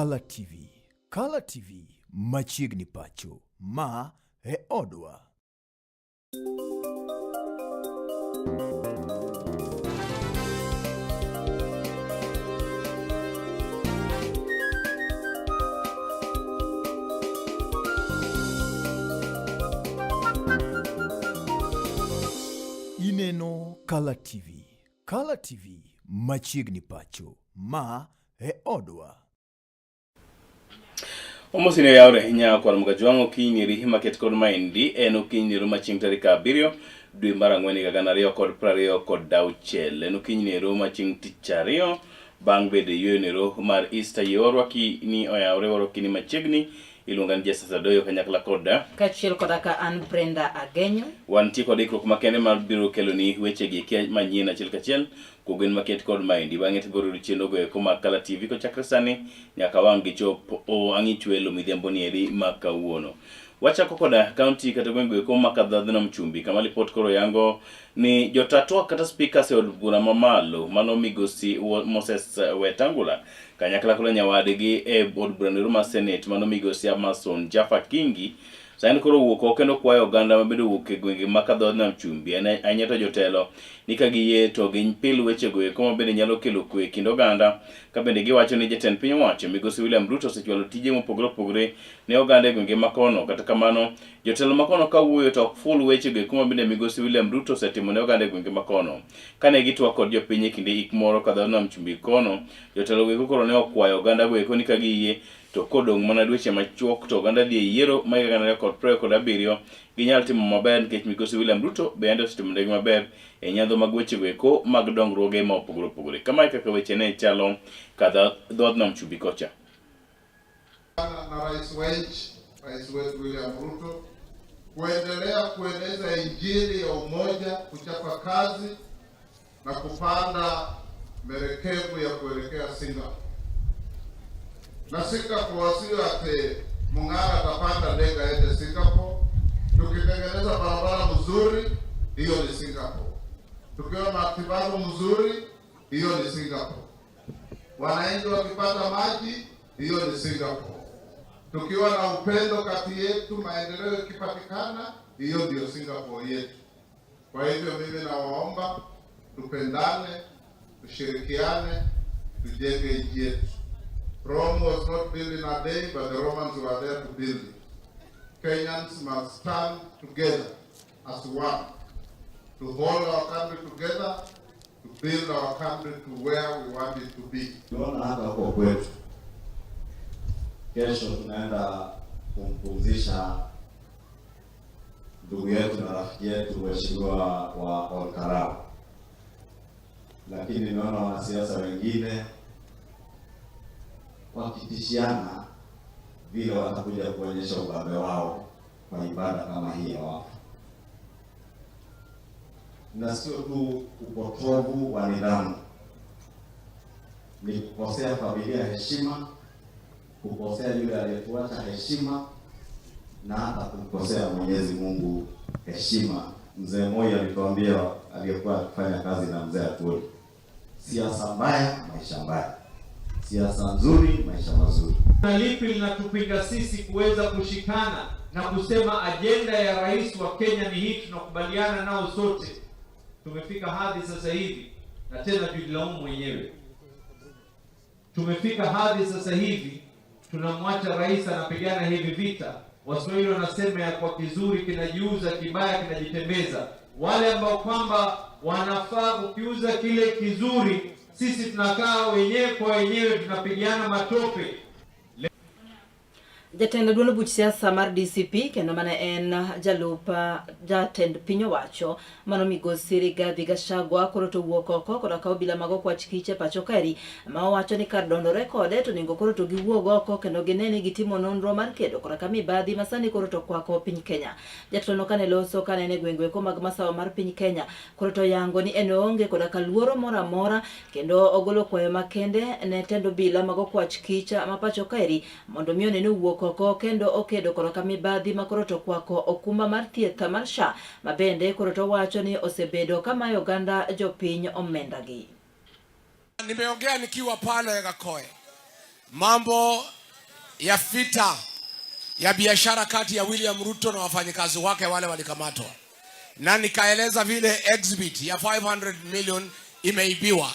Kala TV. Kala TV machiegni pacho. Ma e odwa. Ineno Kala TV. Kala TV machiegni pacho. Ma e odwa. Omosi ne yawre ahinya kwar Mgajwang' okinyi eri maket kod maendi en okinyi ero ma chieng' tarik 7 dwe mar ang'wen higa 2026. En okinyi ero ma chieng' tich ariyo bang' bedo e yueyo nero mar Easter. Yie warwaki ni oyawre warwaki ni machiegni. Iluonga ni Jesus Adoyo kanyakla koda Kaachiel koda ka an Brenda Agenyo. Wantie kod ikruok makende mar biro keloni wechegi eki manyien achiel kachiel Kogwen maket kod maendi bang'e to ibiro yudo chenro go eko mag Kala TV kochakre sani nyaka wang' gichop o ang' ichwelo midhiambo ni eri ma kawuono. Wachako koda kaunti kata gweng' go eko ma Kadhadh Nam Chumbi kama lipot koro yango ni jota twak kata speakers e od bura mamalo mano migosi Moses Wetangula kanyakla koda nyawadgi e od bura noero mar Senate mano migosi Amason Jaffa Kingi Sani koro owuok oko kendo kwayo oganda ma bende owuok e gwenge ma ka dhood nam chumbi ahinya to jotelo ni ka giyie to gimpil wechego eko ma bende nyalo kelo kwe e kind oganda ka bende giwacho ni jatend piny owacho migosi William Ruto osechwalo tije mopogore opogore ne oganda e gwenge ma kono. Kata kamano jotelo ma kono ka wuoyo to ok ful wechego eko ma bende migosi William Ruto osetimo ne oganda e gwenge ma kono. Kane gitwak kod jopiny e kinde ik moro ka dhood nam chumbi kono, jotelo go eko koro ne okwayo oganda go eko ni ka giyie To kodong' mana dweche machuok to oganda dhi e yiero ma higa 2027, ginyal timo maber nikech migosi William Ruto bende osetimo negi maber e nyadho mag wechego eko mag dongruoge ma opogore opogore. Kamae kaka weche ne chalo kadha dhood nam chumbi kocha. Na rais wa nchi, Rais wetu William Ruto kuendelea kueneza injili ya umoja, kuchapa kazi na kupanda merekebu ya kuelekea Singapore. Na Singapore sio ati Mung'ara atapanda ndege aende Singapore. Tukitengeneza barabara mzuri, hiyo ni Singapore. Tukiwa na matibabu mzuri, hiyo ni Singapore. Wananchi wakipata maji, hiyo ni Singapore. Tukiwa na upendo kati yetu, maendeleo ikipatikana, hiyo ndiyo Singapore yetu. Kwa hivyo mimi nawaomba tupendane, tushirikiane, tujenge nchi yetu. Rome was not built in a day, but the Romans were there to build it. Kenyans must stand together as one to hold our country together, to build our country to where we want it to be. Tunaona hata huko kwetu, kesho tunaenda kumpumzisha ndugu yetu na rafiki yetu mheshimiwa wa Olkarau, lakini nimeona wanasiasa wengine wakitishiana vile watakuja kuonyesha ubabe wao kwa ibada kama hii ya wafu, na sio tu upotovu wa nidhamu, ni kukosea familia heshima, kukosea yule aliyetuacha heshima na hata kumkosea Mwenyezi Mungu heshima. Mzee Moi alituambia, aliyekuwa akifanya kazi na mzee Atwoli, siasa mbaya maisha mbaya, siasa nzuri maisha mazuri. Na lipi linatupinga sisi kuweza kushikana na kusema ajenda ya rais wa Kenya ni hii, tunakubaliana nao sote. Tumefika hadhi sasa hivi, na tena tujilaumu mwenyewe. Tumefika hadhi sasa hivi tunamwacha rais anapigana hivi vita. Waswahili wanasema ya kwa kizuri kinajiuza, kibaya kinajitembeza. Wale ambao kwamba wanafaa kukiuza kile kizuri, sisi tunakaa wenyewe kwa wenyewe tunapigana matope. Jatend duond buch siasa mar DCP kendo mane en jalup jatend piny owacho mano migosi Rigathi Gachagua koro to wuok oko koda ka obila mag okwach kich e pacho kaeri ma owacho ni kar dondore kode to onego koro to giwuog oko kendo gine ni gitimo nonro mar kedo koda ka mibadhi ma sani koro to kwako piny Kenya. Jatelono kane loso kane en e gwenge eko mag masawa mar piny Kenya koro to yango ni en oonge koda ka luoro moro amora kendo ogolo kwayo makende ne tend obila mag okwach kich ma pacho kaeri mondo mi one ni owuok oko kendo okedo koda ka mibadhi ma koro to okwako okumba mar thieth mar SHA ma bende koro to owacho ni osebedo ka mayo oganda jopiny omendagi. Nimeongea nikiwa pale Gakoe. Mambo ya vita ya biashara kati ya William Ruto na wafanyikazi wake wale walikamatwa, na nikaeleza vile exhibit ya 500 million imeibiwa.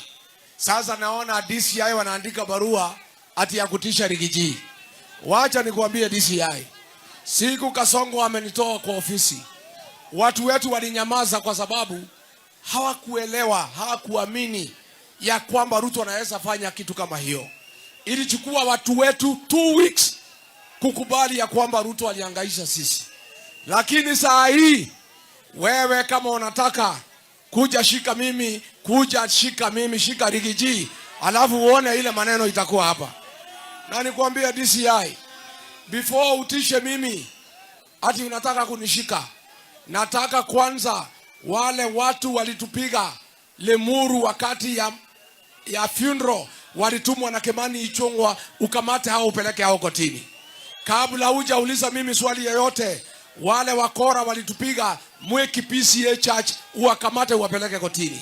Sasa naona DCI wanaandika barua ati ya kutisha Riggy G. Wacha nikuambie DCI, siku Kasongo amenitoa kwa ofisi, watu wetu walinyamaza kwa sababu hawakuelewa, hawakuamini ya kwamba Ruto anaweza fanya kitu kama hiyo. Ilichukua watu wetu 2 weeks kukubali ya kwamba Ruto alihangaisha sisi, lakini saa hii wewe kama unataka kuja shika mimi, kuja shika mimi, shika Riggy G, alafu uone ile maneno itakuwa hapa. Na nikwambia DCI, before utishe mimi ati unataka kunishika, nataka kwanza wale watu walitupiga Limuru wakati ya funeral walitumwa na Kimani Ichung'wa, ukamate hao upeleke hao kotini. Kabla hujauliza mimi swali yoyote, wale wakora walitupiga Mwiki PCEA Church uwakamate uwapeleke kotini.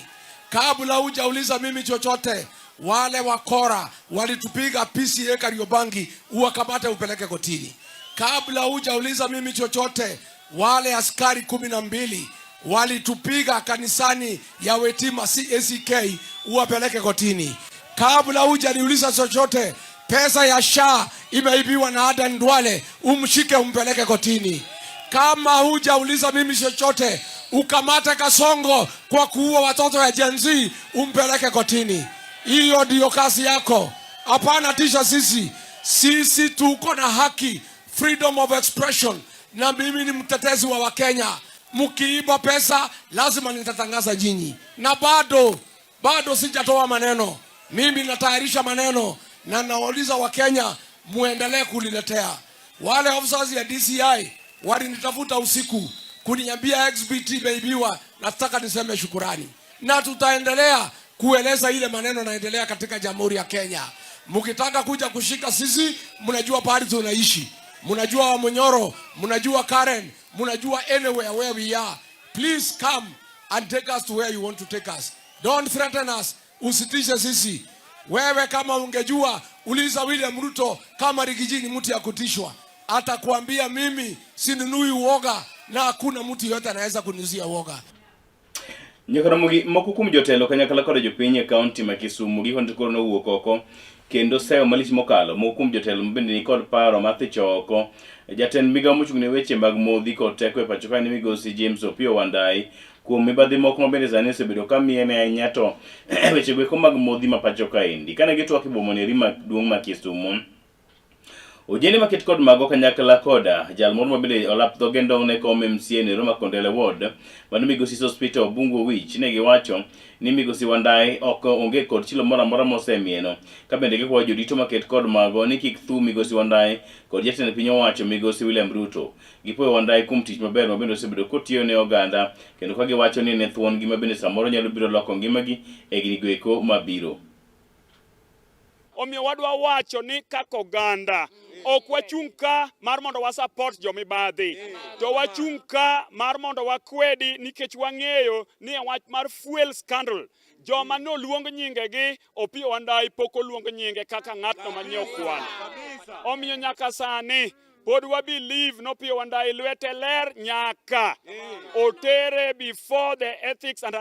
Kabla hujauliza mimi chochote, wale wakora walitupiga PCEA Kariobangi uwakamate upeleke kotini. Kabla hujauliza mimi chochote, wale askari 12 walitupiga kanisani ya Wetima CACK uwapeleke kotini. Kabla hujaniuliza chochote, pesa ya SHA imeibiwa na Aden Duale, umshike umpeleke kotini. Kama hujauliza mimi chochote, ukamate Kasongo kwa kuua watoto ya Gen Z, umpeleke kotini. Hiyo ndiyo kazi yako. Hapana tisha sisi. Sisi tuko na haki, freedom of expression, na mimi ni mtetezi wa Wakenya. Mkiiba pesa lazima nitatangaza nyinyi, na bado sijatoa maneno. Mimi natayarisha maneno na nawauliza Wakenya muendelee kuniletea. Wale officers ya DCI walinitafuta usiku kuniambia exhibit imeibiwa. Nataka niseme shukurani, na tutaendelea kueleza ile maneno naendelea katika Jamhuri ya Kenya. Mkitaka kuja kushika sisi, mnajua pahali tunaishi, mnajua Wamunyoro, mnajua Karen, mnajua anywhere where we are. Please come and take us to where you want to take us. Don't threaten us. Usitishe sisi. Wewe kama ungejua, uliza William Ruto kama Riggy G ni mtu ya kutishwa, atakuambia mimi sinunui uoga na hakuna mtu yote anaweza kuniuzia uoga. Nyaka Ramogi, moko kuom jotelo kanyakla koda jopiny e kaunti ma Kisumu gikone to koro nowuok oko kendo seyo malich mokalo. Moko kuom jotelo mabende nikod paro mar thicho oko jatend migawo mochung' ne weche mag modhi kod teko e pacho ka ni migosi James Opiyo Wandayi kuom mibadhi moko ma bende sani osebedo ka miene ahinya to weche goeko mag modhi ma pacho kaendi. Kane gitwak e boma neri maduong' ma Kisumu, Ojende maket kod mago kanyakla koda jal moro mabende olap dhoge ndong' ne kom MCA nero ma Kondele Ward mano migosi Sospeter Obungu Owich ne giwacho ni migosi Wandayi ok onge kod chilo moro amora mosemieno ka bende gikwayo jodito maket kod mago ni kik thu migosi Wandayi kod jatend piny owacho migosi William Ruto. Gipuoyo Wandayi kuom tich maber ma bende osebedo kotiyo ne oganda kendo ka giwacho ni ne thuon gi ma bende samoro nyalo biro loko ngimagi e higni go eko mabiro. Omiyo wadwa wacho ni kaka oganda ok wachung' ka mar mondo wa support jomibadhi, to wachung' ka mar mondo wakwedi nikech wang'eyo ni e wach mar fuel scandal joma noluong nyingegi Opiyo Wandayi pok oluong nyinge kaka ng'atno manyiewo kwan. Omiyo nyaka sani pod wa believe ni Opiyo Wandayi lwete ler nyaka otere before the Ethics and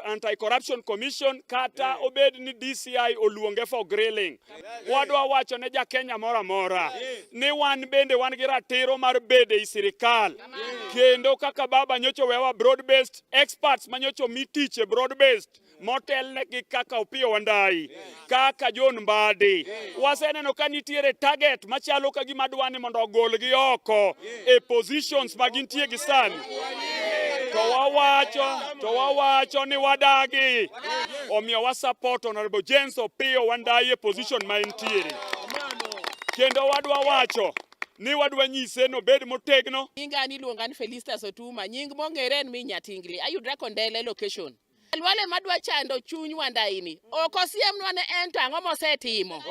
Anti-Corruption Commission kata obed ni DCI oluonge for grilling. Wadwa wacho ne ja Kenya moro amora ni wan bende wan gi ratiro mar bedo ei sirikal kendo kaka baba nyocha owewa broad based experts manyocha omi tich e broad based motelnegi kaka Opiyo Wandayi, kaka John Mbadi. Waseneno ka nitiere target machalo ka gima dwa ni mondo ogolgi oko e positions ma gintie gi sani. To wawacho ni wadagi. Omiyo wa support Honorable James Opiyo Wandayi e position ma entiere. Kendo wadwa wacho ni wadwa nyise nobed motegno. Nyinga ni iluonga ni Felistas Otuma, nying mong'ere en Min Nyatingli. Ayudra Kondele location. Wale madwa chando chuny Wandayi ni ok osiemnwa ne en to ang'o mosetimo.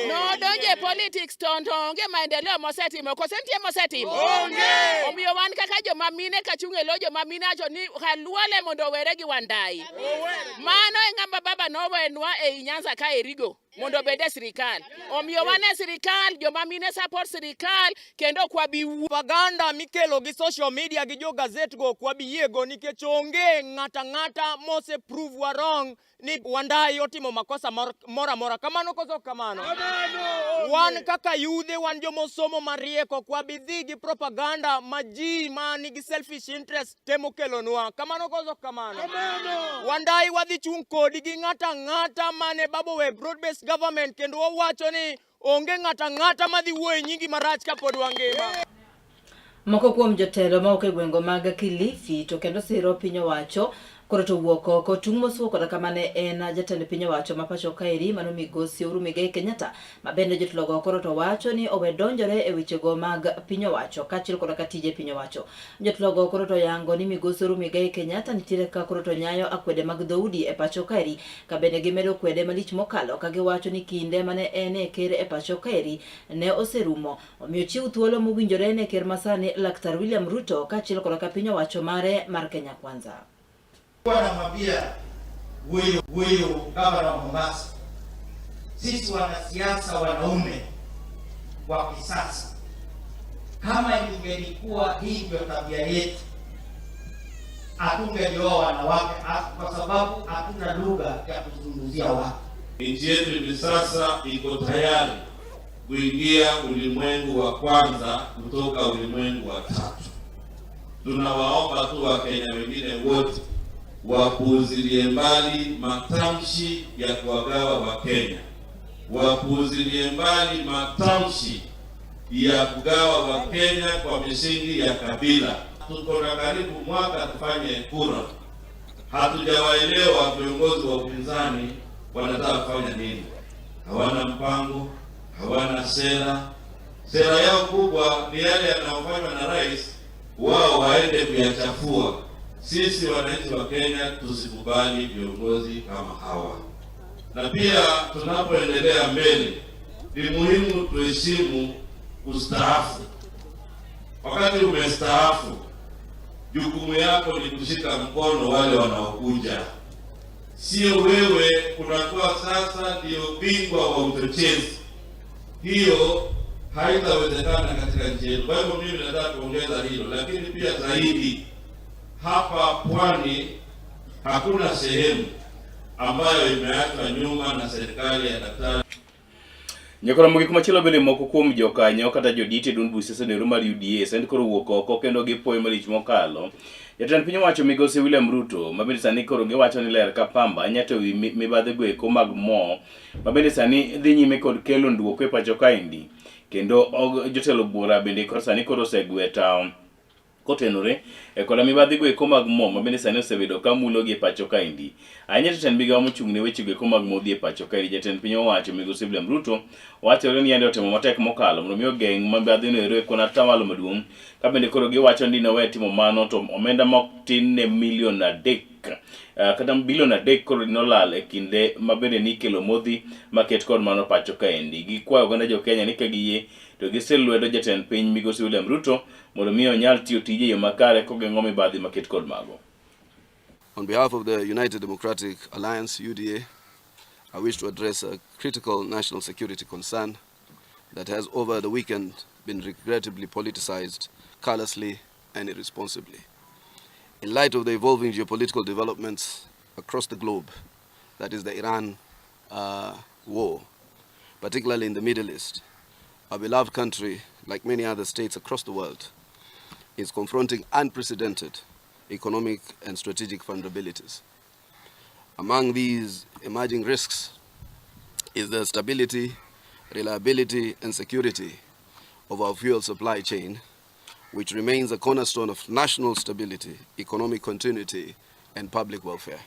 Nodonjo e politics to onge maendeleo mosetimo, koso nitie mosetimo? Omiyo wan kaka joma mine kachung' e lo joma mine wacho ni Khalwale mondo owere gi Wandayi. Mano e ng'ama baba nowenwa ei Nyanza kaerigo. mondo obed e sirikal. Omiyo wan e sirikal, joma mine support sirikal kendo ok wabi wuo. Propaganda mikelo gi social media gi jo gazet go ok wabi yiego nikech onge ng'ata ng'ata mose prove wa wrong ni Wandayi otimo makosa moro amora. Kamano koso ok kamano? Wan kaka yudhe, wan jomosomo mariek, ok wabi dhi gi propaganda ma ji ma nigi selfish interest temo kelonwa. Kamano koso ok kamano? Wandayi wadhi chung' kodi gi ng'ata ang'ata mane baba owe broad based government kendo wawacho ni onge ng'ata ang'ata madhi wuoyo e nyingi marach kapod wangima. Moko kuom jotelo mawuok e gwenge mag Kilifi to kendo siro piny owacho koro to wuok oko tung' mosuo koda kama ne en jatend piny owacho ma pacho kaeri mano migosi Uhuru Muigai Kenyatta ma bende jotelogo koro to wacho ni owe donjore e wechego mag piny owacho kaachiel koda ka tije piny owacho. Jotelogo koro to oyango ni migosi Uhuru Muigai Kenyatta nitiere ka koro to nyayo akwede mag dhoudi e pacho kaeri ka bende gimedo kwede malich mokalo ka giwacho ni kinde mane en e ker e pacho kaeri ne oserumo. Omiyo chiw thuolo mowinjore ne ker masani Laktar William Ruto kaachiel koda ka piny owacho mare mar Kenya Kwanza. Namwambia huyu huyu gavana wa Mombasa, sisi wanasiasa wanaume wa kisasa, kama ingelikuwa hii ndio tabia yetu, hatungelioa wanawake kwa sababu hatuna lugha ya kuzungumzia watu. Nchi yetu hivi sasa iko tayari kuingia ulimwengu wa kwanza kutoka ulimwengu wa tatu. Tunawaomba tu Wakenya wengine wote wapuuzilie mbali matamshi ya kuwagawa Wakenya, wapuuzilie mbali matamshi ya kugawa Wakenya kwa misingi ya kabila. Tuko na karibu mwaka tufanye kura, hatujawaelewa viongozi wa upinzani wanataka kufanya nini. Hawana mpango, hawana sera. Sera yao kubwa ni yale yanayofanywa na rais, wao waende kuyachafua. Sisi wananchi wa Kenya tusikubali viongozi kama hawa. Na pia tunapoendelea mbele, ni muhimu tuheshimu kustaafu. Wakati umestaafu, jukumu yako ni kushika mkono wale wanaokuja, sio wewe unakuwa sasa ndio bingwa wa uchochezi. Hiyo haitawezekana katika nchi yetu. Kwa hivyo mimi nataka kuongeza hilo, lakini pia zaidi, hapa pwani hakuna sehemu ambayo imeachwa nyuma na serikali ya Daktari Nyakoro mogik machielo bende moko kuom jokanyo kata jodito e duond buch siasa nero mar UDA sani koro wuok oko kendo gipuoyo malich mokalo. Jatend piny owacho migosi William Ruto ma bende sani koro giwacho ni ler ka pamba nyato ewi mibadhi go eko mag mo ma bende sani dhi nyime kod kelo nduoko e pacho kaendi kendo jotelo buora bende koro sani koro osegwe tawo kotenore e koda mibadhi go eko mag mo ma bende sani osebedo ka mulogi e pacho kaendi. Ahinya jatend migawo mochung' ne weche go eko mag modhi e pacho kaendi jatend piny owacho migosi William Ruto wachore ni yande otemo matek mokalo mondo mi ogeng' mibadhi no ero e kwan atamalo maduong' ka bende koro giwacho ni nowe timo mano to omenda mok tin ne milion 3 kata bilion 3 koro nolal e kinde ma bende nikelo modhi maket kod mano pacho kaendi. Gikwayo oganda jo Kenya ni ka giyie to gisir lwedo jatend piny migosi William Ruto mondo mi onyal tiyo tije e yo makare kogeng'o mibadhi maket kod mago. On behalf of the United Democratic Alliance, UDA, I wish to address a critical national security concern that has over the weekend been regrettably politicized callously and irresponsibly. In light of the evolving geopolitical developments across the globe, that is the Iran war, particularly in the Middle East, our beloved country, like many other states across the world, is confronting unprecedented economic and strategic vulnerabilities. Among these emerging risks is the stability, reliability, and security of our fuel supply chain, which remains a cornerstone of national stability, economic continuity, and public welfare.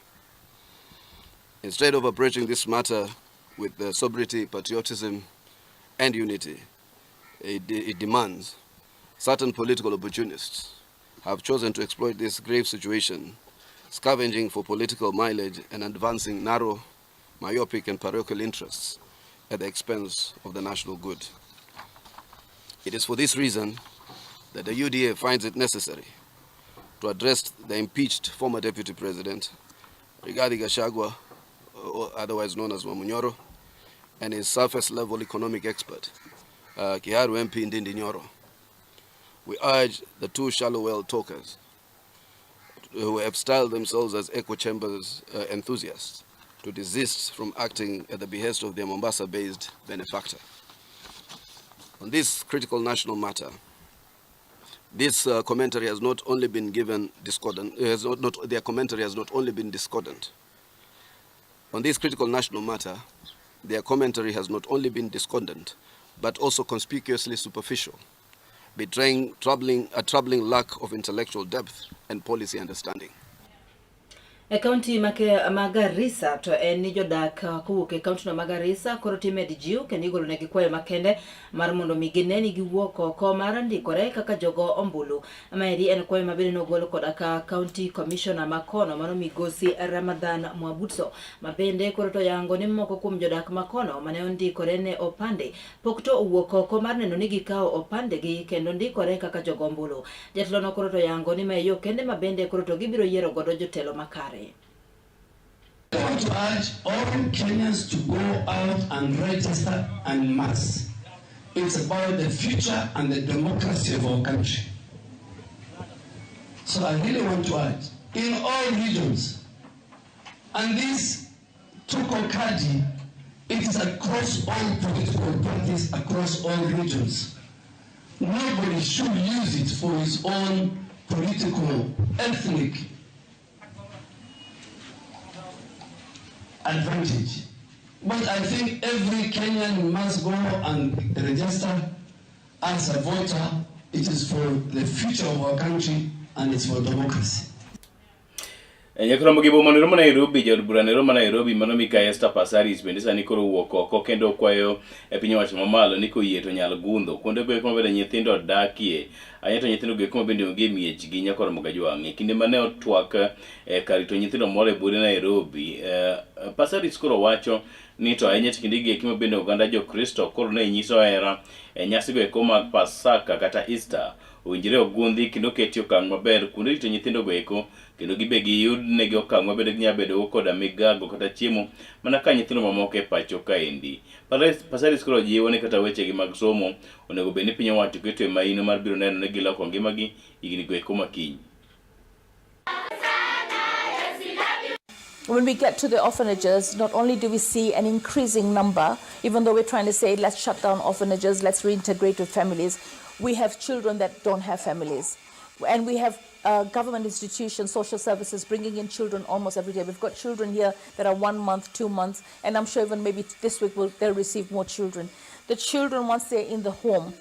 Instead of approaching this matter with the sobriety, patriotism, and unity it demands, certain political opportunists have chosen to exploit this grave situation, scavenging for political mileage and advancing narrow, myopic, and parochial interests at the expense of the national good. It is for this reason that the UDA finds it necessary to address the impeached former Deputy President, Rigathi Gachagua, or otherwise known as Wamunyoro, and his surface-level economic expert, Kiharu MP Ndindi Nyoro. We urge the two shallow well talkers who have styled themselves as echo chambers enthusiasts to desist from acting at the behest of their Mombasa-based benefactor. On this critical national matter, this commentary has not only been given discordant, has not, not, their commentary has not only been discordant. On this critical national matter, their commentary has not only been discordant, but also conspicuously superficial, betraying a troubling lack of intellectual depth and policy understanding. E kaunti ma Garissa to en ni jodak kowuok e kaunti no ma Garissa koro timed jiw kendo igolo negi kwayo makende mar mondo mi gine ni giwuok oko mar ndikore kaka jogo ombulu. Maeri en kwayo mabende nogol koda ka County Commissioner makono mano migosi Ramadhan Mwabutso mabende koro to yango ni moko kuom jodak makono mane ondikore ne opande pok to owuok oko mar neno ni gikawo opandegi kendo ndikore kaka jogo ombulu. Jatelo no koro to yango ni mae yo kende mabende koro to gibiro yiero godo jotelo makare. I want to urge all Kenyans to go out and register en masse. It's about the future and the democracy of our country. So I really want to urge, in all regions, and this Tuko Kadi, it is across all political parties, across all regions. Nobody should use it for his own political, ethnic advantage. But I think every Kenyan must go and register as a voter. It is for the future of our country and it's for democracy. Nyakromo gi boma nero ma Nairobi, jaod bura nero ma Nairobi mano Mikayi Esther Passaris bende sani koro owuok oko kendo okwayo e piny owacho mamalo ni koyie to nyal gundho kuonde go eko mabende nyithindo dakie ahinya to nyithindo go eko mabende onge e miechgi nyaka Ramogi Ajwang'. E kinde mane otwak e kar rito nyithindo moro e buore Nairobi, Passaris koro wacho ni to ahinya to kinde gi eki mabende oganda jokristo koro ne nyiso hera e nyasi go eko mag Pasaka kata Easter owinjore ogundhi kendo oketi okang' maber kuonde rito nyithindo go eko kendo gibe giyud negi okang' mabende ginyalo bedo go koda migago kata chiemo mana ka nyithindo mamoko e pacho kaendi. Passaris koro jiwo ni kata wechegi mag somo onego bed ni piny owacho keto e maino mar biro neno ni giloko ngimagi higni go eko makiny. When we get to the orphanages, not only do we see an increasing number, even though we're trying to say let's shut down orphanages, let's reintegrate with families, we have children that don't have families. And we have government institutions, social services bringing in children almost every day. We've got children here that are 1 month, 2 months, and I'm sure even maybe this week they'll receive more children. The children, once they're in the home,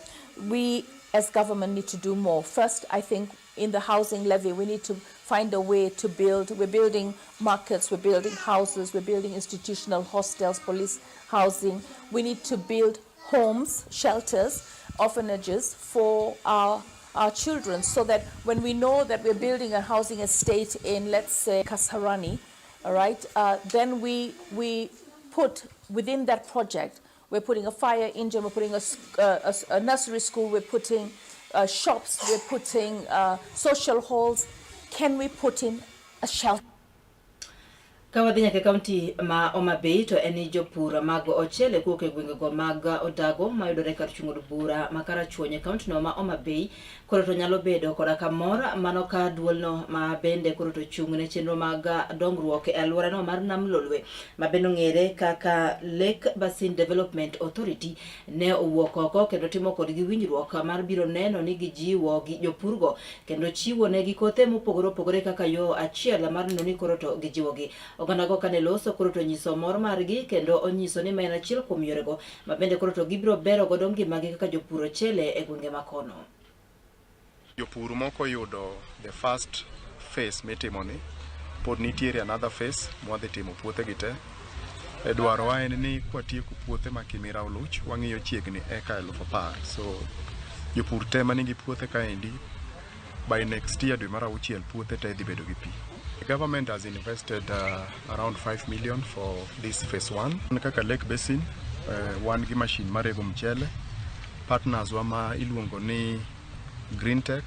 we as government need to do more. First, I think in the housing levy, we need to find a way to build. We're building markets, we're building houses, we're building institutional hostels, police housing. We need to build homes, shelters, orphanages for our children, so that when we know that we're building a housing estate in, let's say, Kasarani, all right, then we put within that project, we're putting a fire engine, we're putting a nursery school, we're putting shops, we're putting social halls. Can we put in a shelter? Ka wadhi nyaka e kaunti ma Homa Bay to en ni jopur mag ochele kowuok e gwengego mag Odago mayudore kar chung' od bura ma Karachuonyo e kaunti no ma Homa Bay koro to nyalo bedo koda kamor mano ka duolno ma bende koro to chung' ne chenro mag dongruok e alworano mar Nam Lolwe ma bende ong'ere kaka Lake Basin Development Authority ne owuok oko kendo timo kodgi winjruok mar biro neno ni gijiwo gi jopurgo kendo chiwo negi kothe mopogore opogore kaka yo achiel mar neno ni koro to gijiwogi. Ogandago kane loso koro to nyiso mor margi kendo onyiso ni ma en achiel kuom yorego ma bende koro to gibiro bero godo ngimagi kaka jopur ochele e gwenge makono. Jopur moko yudo the first phase mitimoni, pod nitiere another phase mwadhi timo puothe gi te. E dwarowa en ni kwatieko puothe ma Kimira Oluch, wang'iyo chiegni eka 10,000. So jopur te manigi puothe kaendi, by next year dwe mar auchiel puothe te dhi bedo gi pi. The government has invested around 5 million for this phase 1. Kaka Lake Basin, wan gi machine marego mchele, partners wa ma iluongo ni Green Tech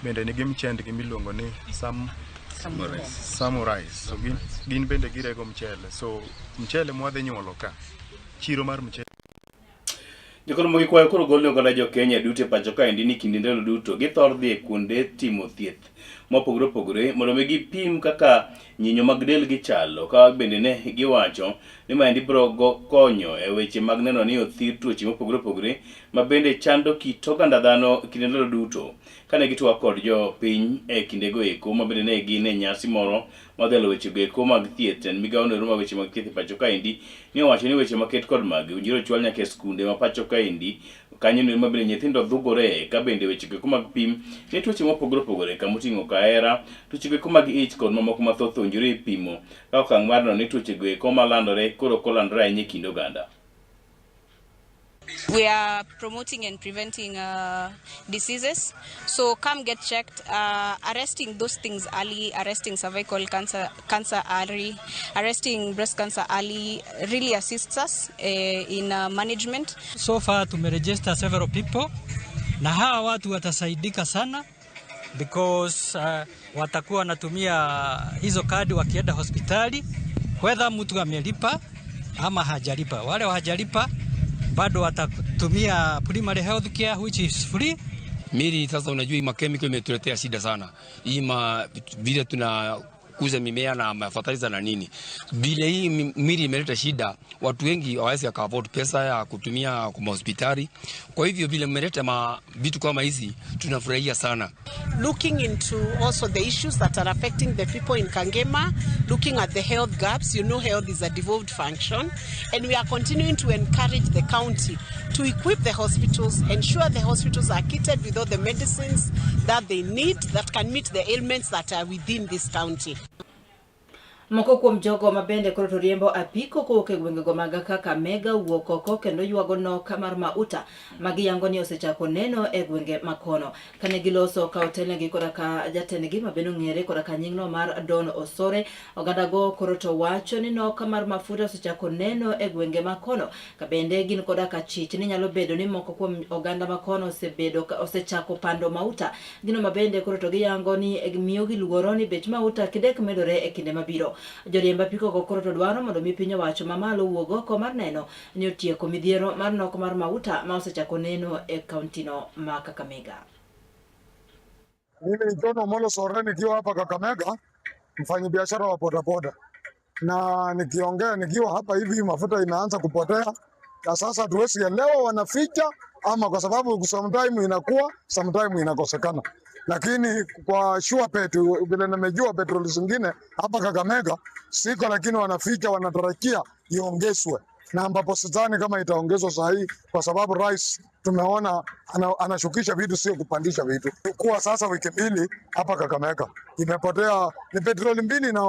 bende nigi mchendgi miluongo ni Samurai. So gin bende girego mchele. So mchele mwadhi nyuolo ka Chiro mar mchele. Jokoro mogi kwayo koro gol ne oganda jo Kenya duto e pacho kaendi ni kinde ndalo duto githor dhi e kuonde timo thieth mopogore opogore mondo mi gipim kaka nyinyo mag del gichalo ka bende ne giwacho ni maendi biro konyo e weche mag neno ni othir tuoche mopogore opogore ma bende chando kit oganda dhano kinde ndalo duto. Kane gitwak kod jopiny e kindego eko ma bende ne gin e nyasi moro modhialo wechego eko mag thieth, tend migawo noero mar weche mag thieth e pacho kaendi ne owacho ni weche maket kod magi owinjore ochwal nyaka e skunde ma pacho kaendi kanyo noero ma bende nyithindo dhugore ka bende wechego eko mag pim ne tuoche mopogore opogore kamoting'o kahera, tuochego eko mag ich kod mamoko mathoth owinjore ipimo ka okang' mar neno ni tuochego eko malandore koro ok olandore ahinya e kind oganda. We are promoting and preventing diseases. So come get checked. Arresting those things early, arresting cervical cancer early, arresting breast cancer early really assists us in management. So far tumeregister several people na hawa watu watasaidika sana because watakuwa wanatumia hizo kadi wakienda hospitali, whether mtu amelipa ama hajalipa. Wale hajalipa bado watatumia primary health care which is free. Mili sasa, unajua hii makemikali imetuletea shida sana. Hii ma vile tunakuza mimea na fertilizer na nini. Vile hii mili imeleta shida, watu wengi hawawezi afford pesa ya kutumia kwa hospitali. Kwa hivyo vile mmeleta ma vitu kama hizi tunafurahia sana. Looking into also the issues that are affecting the people in Kangema, looking at the health gaps. Health is a devolved function, and we are continuing to encourage the county to equip the hospitals, ensure the hospitals are kitted with all the medicines that they need that can meet the ailments that are within this county. Moko kuom jogo ma bende koro to riembo apiko kowuok e gwengego mag Kakamega wuok oko kendo ywago nok mar mauta ma giyango ni osechako neno e gwenge makono. Kane giloso ka otelnegi koda ka jatendgi ma bende ong'ere koda ka nyingno mar Don Osore, ogandago koro to wacho ni nok mar mafuta osechako neno e gwenge makono ka bende gin koda ka chich ni nyalo bedo ni moko kuom oganda makono osebedo osechako pando mauta. Gino ma bende koro to giyango ni miyo gi luoro ni bech mauta kidek medore e kinde mabiro. Joriemb apiko go koro to dwaro mondo mi piny owacho mamalo wuog oko mar neno ni otieko midhiero mar nok mar mauta ma osechako neno e kauntino ma Kakamega. Mimi ni John Omolo Sore nikiwa hapa Kakamega, mfanyabiashara wa bodaboda, na nikiongea nikiwa hapa hivi mafuta imeanza kupotea, na sasa hatuwezi elewa wanaficha ama, kwa sababu sometime inakuwa sometime inakosekana, lakini kwa sure bet vile nimejua petroli zingine hapa Kakamega siko, lakini wanaficha, wanatarajia iongezwe, na ambapo sidhani kama itaongezwa saa hii, kwa sababu rais tumeona anashukisha vitu, sio kupandisha vitu. Kuwa sasa wiki mbili hapa Kakamega imepotea ni petroli mbili na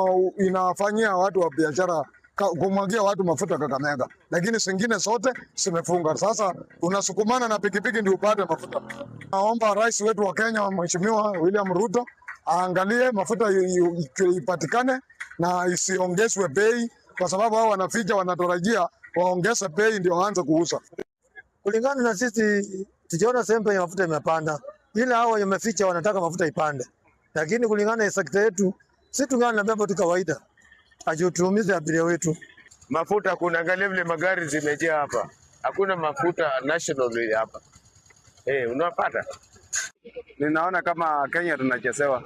inafanyia watu wa biashara kumwagia watu mafuta Kakamega, lakini zingine zote zimefunga. Sasa unasukumana na pikipiki ndio upate mafuta. Naomba rais wetu wa Kenya Mheshimiwa William Ruto aangalie mafuta ipatikane na isiongezwe bei, kwa sababu hao wanaficha, wanatarajia waongeze bei ndio waanze kuuza. Kulingana na sisi tukiona sehemu penye mafuta imepanda, ila hao wenye wameficha wanataka mafuta ipande, lakini kulingana na sekta yetu sisi tungana na beba tu kawaida, ajutumize abiria wetu. Mafuta kuna, angalia vile magari zimejaa hapa, hakuna mafuta national hapa. Unapata? Ninaona kama Kenya tunachezewa.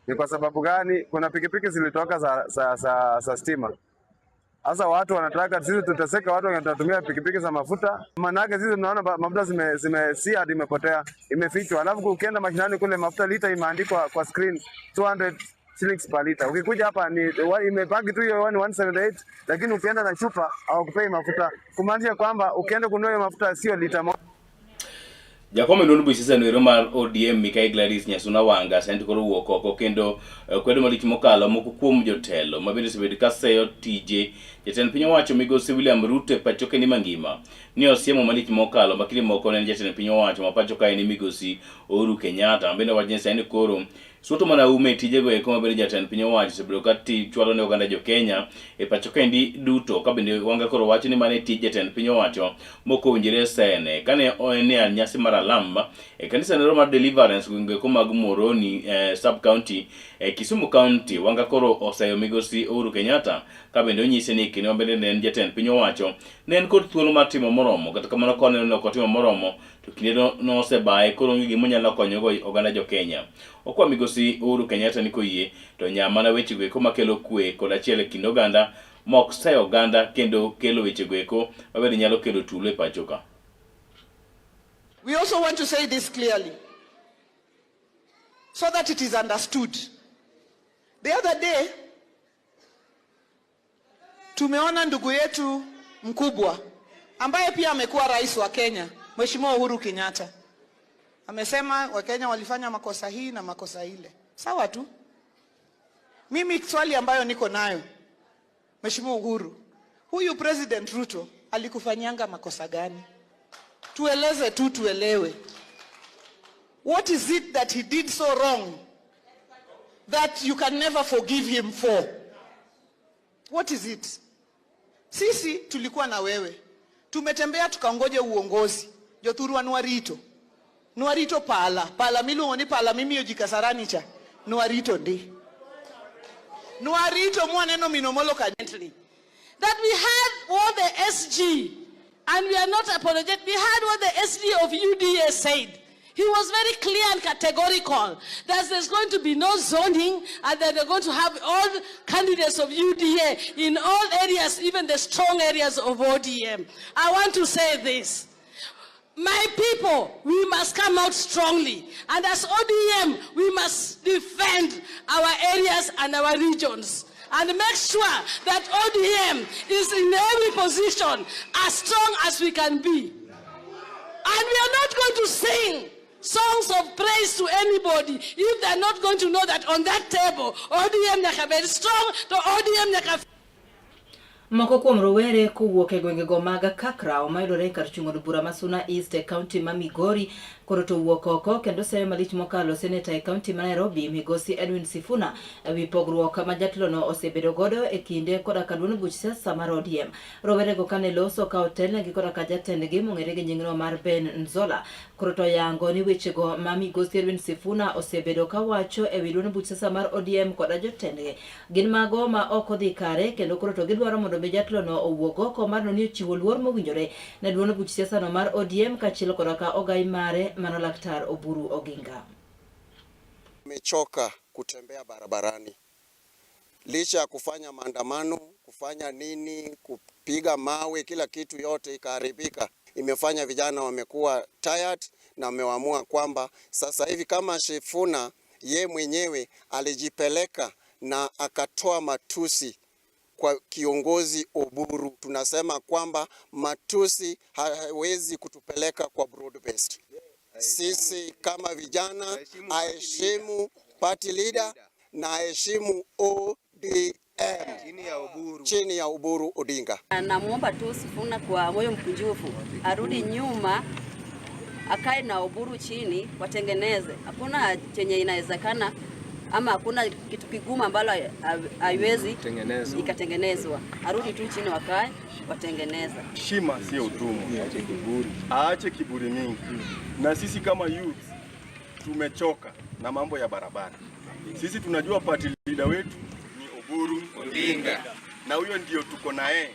Ni kwa sababu gani? Kuna pikipiki zilitoka za stima. Sasa watu wanataka sisi tuteseke, watu wanatumia pikipiki za mafuta. Maana yake sisi tunaona mafuta zime si hadi imepotea, imefichwa. Alafu ukienda mashinani kule mafuta lita imeandikwa kwa screen 200 shillings per liter. Ukikuja hapa ni imebaki tu hiyo 178, lakini ukienda na chupa hawakupei mafuta. Kumaanisha kwamba ukienda kununua hiyo mafuta sio lita moja. Jakom e duond buch siasa noero mar ODM Mikai Gladys Nyasuna Wanga sani to koro owuok oko kendo kwedo malich mokalo moko kuom jotelo ma bende osebedo ka seyo tije jatend piny owacho migosi William Ruto e pacho kaendi mangima ni osiemo malich mokalo ma kinde moko ne en jatend piny owacho ma pacho kaendi migosi Uhuru Kenyatta ma bende owacho ni sani koro Suto mana ume tijego eko ma bende jatend piny owacho osebedo ka chwalo ne oganda jo Kenya e pacho kaendi duto ka bende Wanga koro wacho ni mano e tij jatend piny owacho mok owinjore sene kane en e nyasi mar alam e kanisa nero mar Deliverance gwenge eko mag Muhoroni sub county e Kisumu County. Wanga koro oseyo migosi Uhuru Kenyatta ka bende onyise ni kinde ma bende ne en jatend piny owacho ne en kod thuolo mar timo moromo kata kamano koneno ni ok otimo moromo to kinde no nosebaye koro onge gima onyalo konyogo oganda jo Kenya. Okwa migosi Uhuru Kenyatta ni koyie to nya mana wechego eko makelo kwe kod achiel e kind oganda mok sayo oganda kendo kelo wechego eko mabende nyalo kelo tulo e pacho ka. We also want to say this clearly so that it is understood. The other day tumeona ndugu yetu mkubwa ambaye pia amekuwa rais wa Kenya, Mheshimiwa Uhuru Kenyatta amesema Wakenya walifanya makosa hii na makosa ile. Sawa tu. Mimi swali ambayo niko nayo Mheshimiwa Uhuru, huyu President Ruto alikufanyanga makosa gani? Tueleze tu tuelewe. What is it that he did so wrong that you can never forgive him for? What is it? Sisi tulikuwa na wewe, tumetembea tukangoja uongozi. Jothurwa nwarito nwarito pala pala miluongo ni pala mimiyo ji Kasarani cha nwarito ndi nwarito mwaneno minomolo ka That we heard what the SG, and we are not apologetic, we heard what the SG of UDA said. He was very clear and categorical that there's going to be no zoning and that they're going to have all candidates of UDA in all areas, even the strong areas of ODM. I want to say this. My people, we must come out strongly. And as ODM, we must defend our areas and our regions. And make sure that ODM is in every position as strong as we can be. And we are not going to sing songs of praise to anybody if they are not going to know that on that table, ODM nyaka very strong, to ODM nyaka Moko kuom rowere kowuok e gwengego mag Kakraw mayudore e kar chung' od bura ma Suna East e kaunti ma Migori koro to owuok oko kendo seyo malich mokalo seneta e kaunti ma Nairobi migosi Edwin Sifuna e wi pogruok ma jatelono osebedo godo e kinde koda ka duond buch siasa mar ODM. Rowerego kane loso ka otelnegi koda ka jatendgi mong'ere gi nyingno mar Ben Nzola koro to yango ni wechego ma migosi Edwin Sifuna osebedo kawacho e wi duond buch siasa mar ODM koda jotendgi Gin mago ma ok odhi kare kendo koro to gidwaro mondo mi jatelono owuog oko mar ni ochiwo luor mowinjore ne duond buch siasano mar ODM kaachiel koda ka ogai mare mano Laktar Oburu Oginga. Tumechoka kutembea barabarani licha ya kufanya maandamano, kufanya nini, kupiga mawe, kila kitu yote ikaharibika. Imefanya vijana wamekuwa tired na wameamua kwamba sasa hivi kama Sifuna ye mwenyewe alijipeleka na akatoa matusi kwa kiongozi Oburu. Tunasema kwamba matusi hawezi kutupeleka kwa broad based. Sisi kama vijana, aheshimu party leader na aheshimu ODM chini ya Oburu Odinga. Namwomba tu Sifuna kwa moyo mkunjufu arudi nyuma, akae na Oburu chini, watengeneze. Hakuna chenye inawezekana ama hakuna kitu kigumu ambalo haiwezi ikatengenezwa. Arudi tu chini, wakae watengeneza. Heshima sio utumwa, aache kiburi mingi. Na sisi kama youth tumechoka na mambo ya barabara. Sisi tunajua party leader wetu ni Oburu Odinga, na huyo ndio tuko naye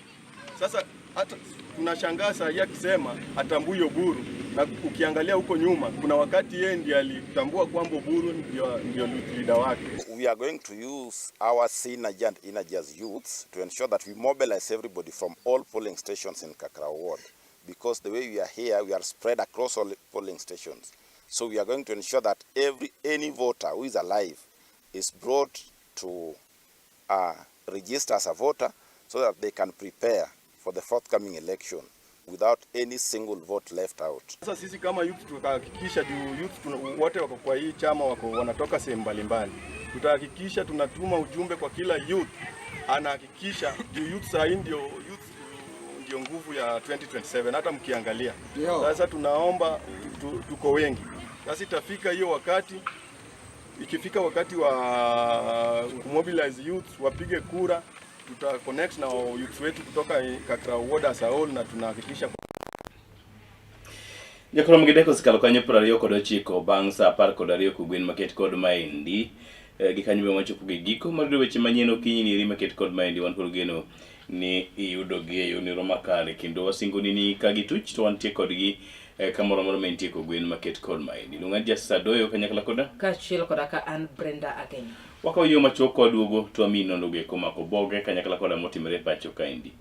sasa. Hata tunashangaa saa hii akisema atambui Oburu, na ukiangalia huko nyuma kuna wakati yeye ndiye alitambua kwamba Oburu ndio leader wake. We are going to use our synergy and energy as youths to ensure that we mobilize everybody from all polling stations in Kakrao ward, because the way we are here, we are spread across all polling stations. So we are going to ensure that any voter who is alive is brought to register as a voter so that they can prepare for the forthcoming election without any single vote left out. Sasa sisi kama youth tutahakikisha juu youth wote wako kwa hii chama wako wanatoka sehemu mbalimbali. Tutahakikisha tunatuma ujumbe kwa kila youth, anahakikisha juu youth saa hii ndio youth ndio nguvu ya 2027 hata mkiangalia. Sasa tunaomba tuko wengi. Sasa itafika hiyo wakati, ikifika wakati wa kumobilize youth wapige kura, tuta connect na youth wetu kutoka Kakrao ward as a whole na tunahakikisha Jakrom gi deko osekalo kanyo 29 bang' saa 12 kogwen maket kod maendi. Gi kanyo be wachopo gi giko mar yudo weche manyien okinyi ni eri maket kod maendi wan kod geno ni iyudogi e yorno makare kendo wasingoni ni ka gituch to wantie kodgi eh, kamoro amora ma intie kogwen maket kod maendi. Luonga ni Justice Adoyo kanyakla koda Kaachiel koda ka an Brenda Agenyo. Wakawo yo machuok kwaduogo to wamiyi nonrogo eko mako boge kanyakla koda motimore e pacho kaendi.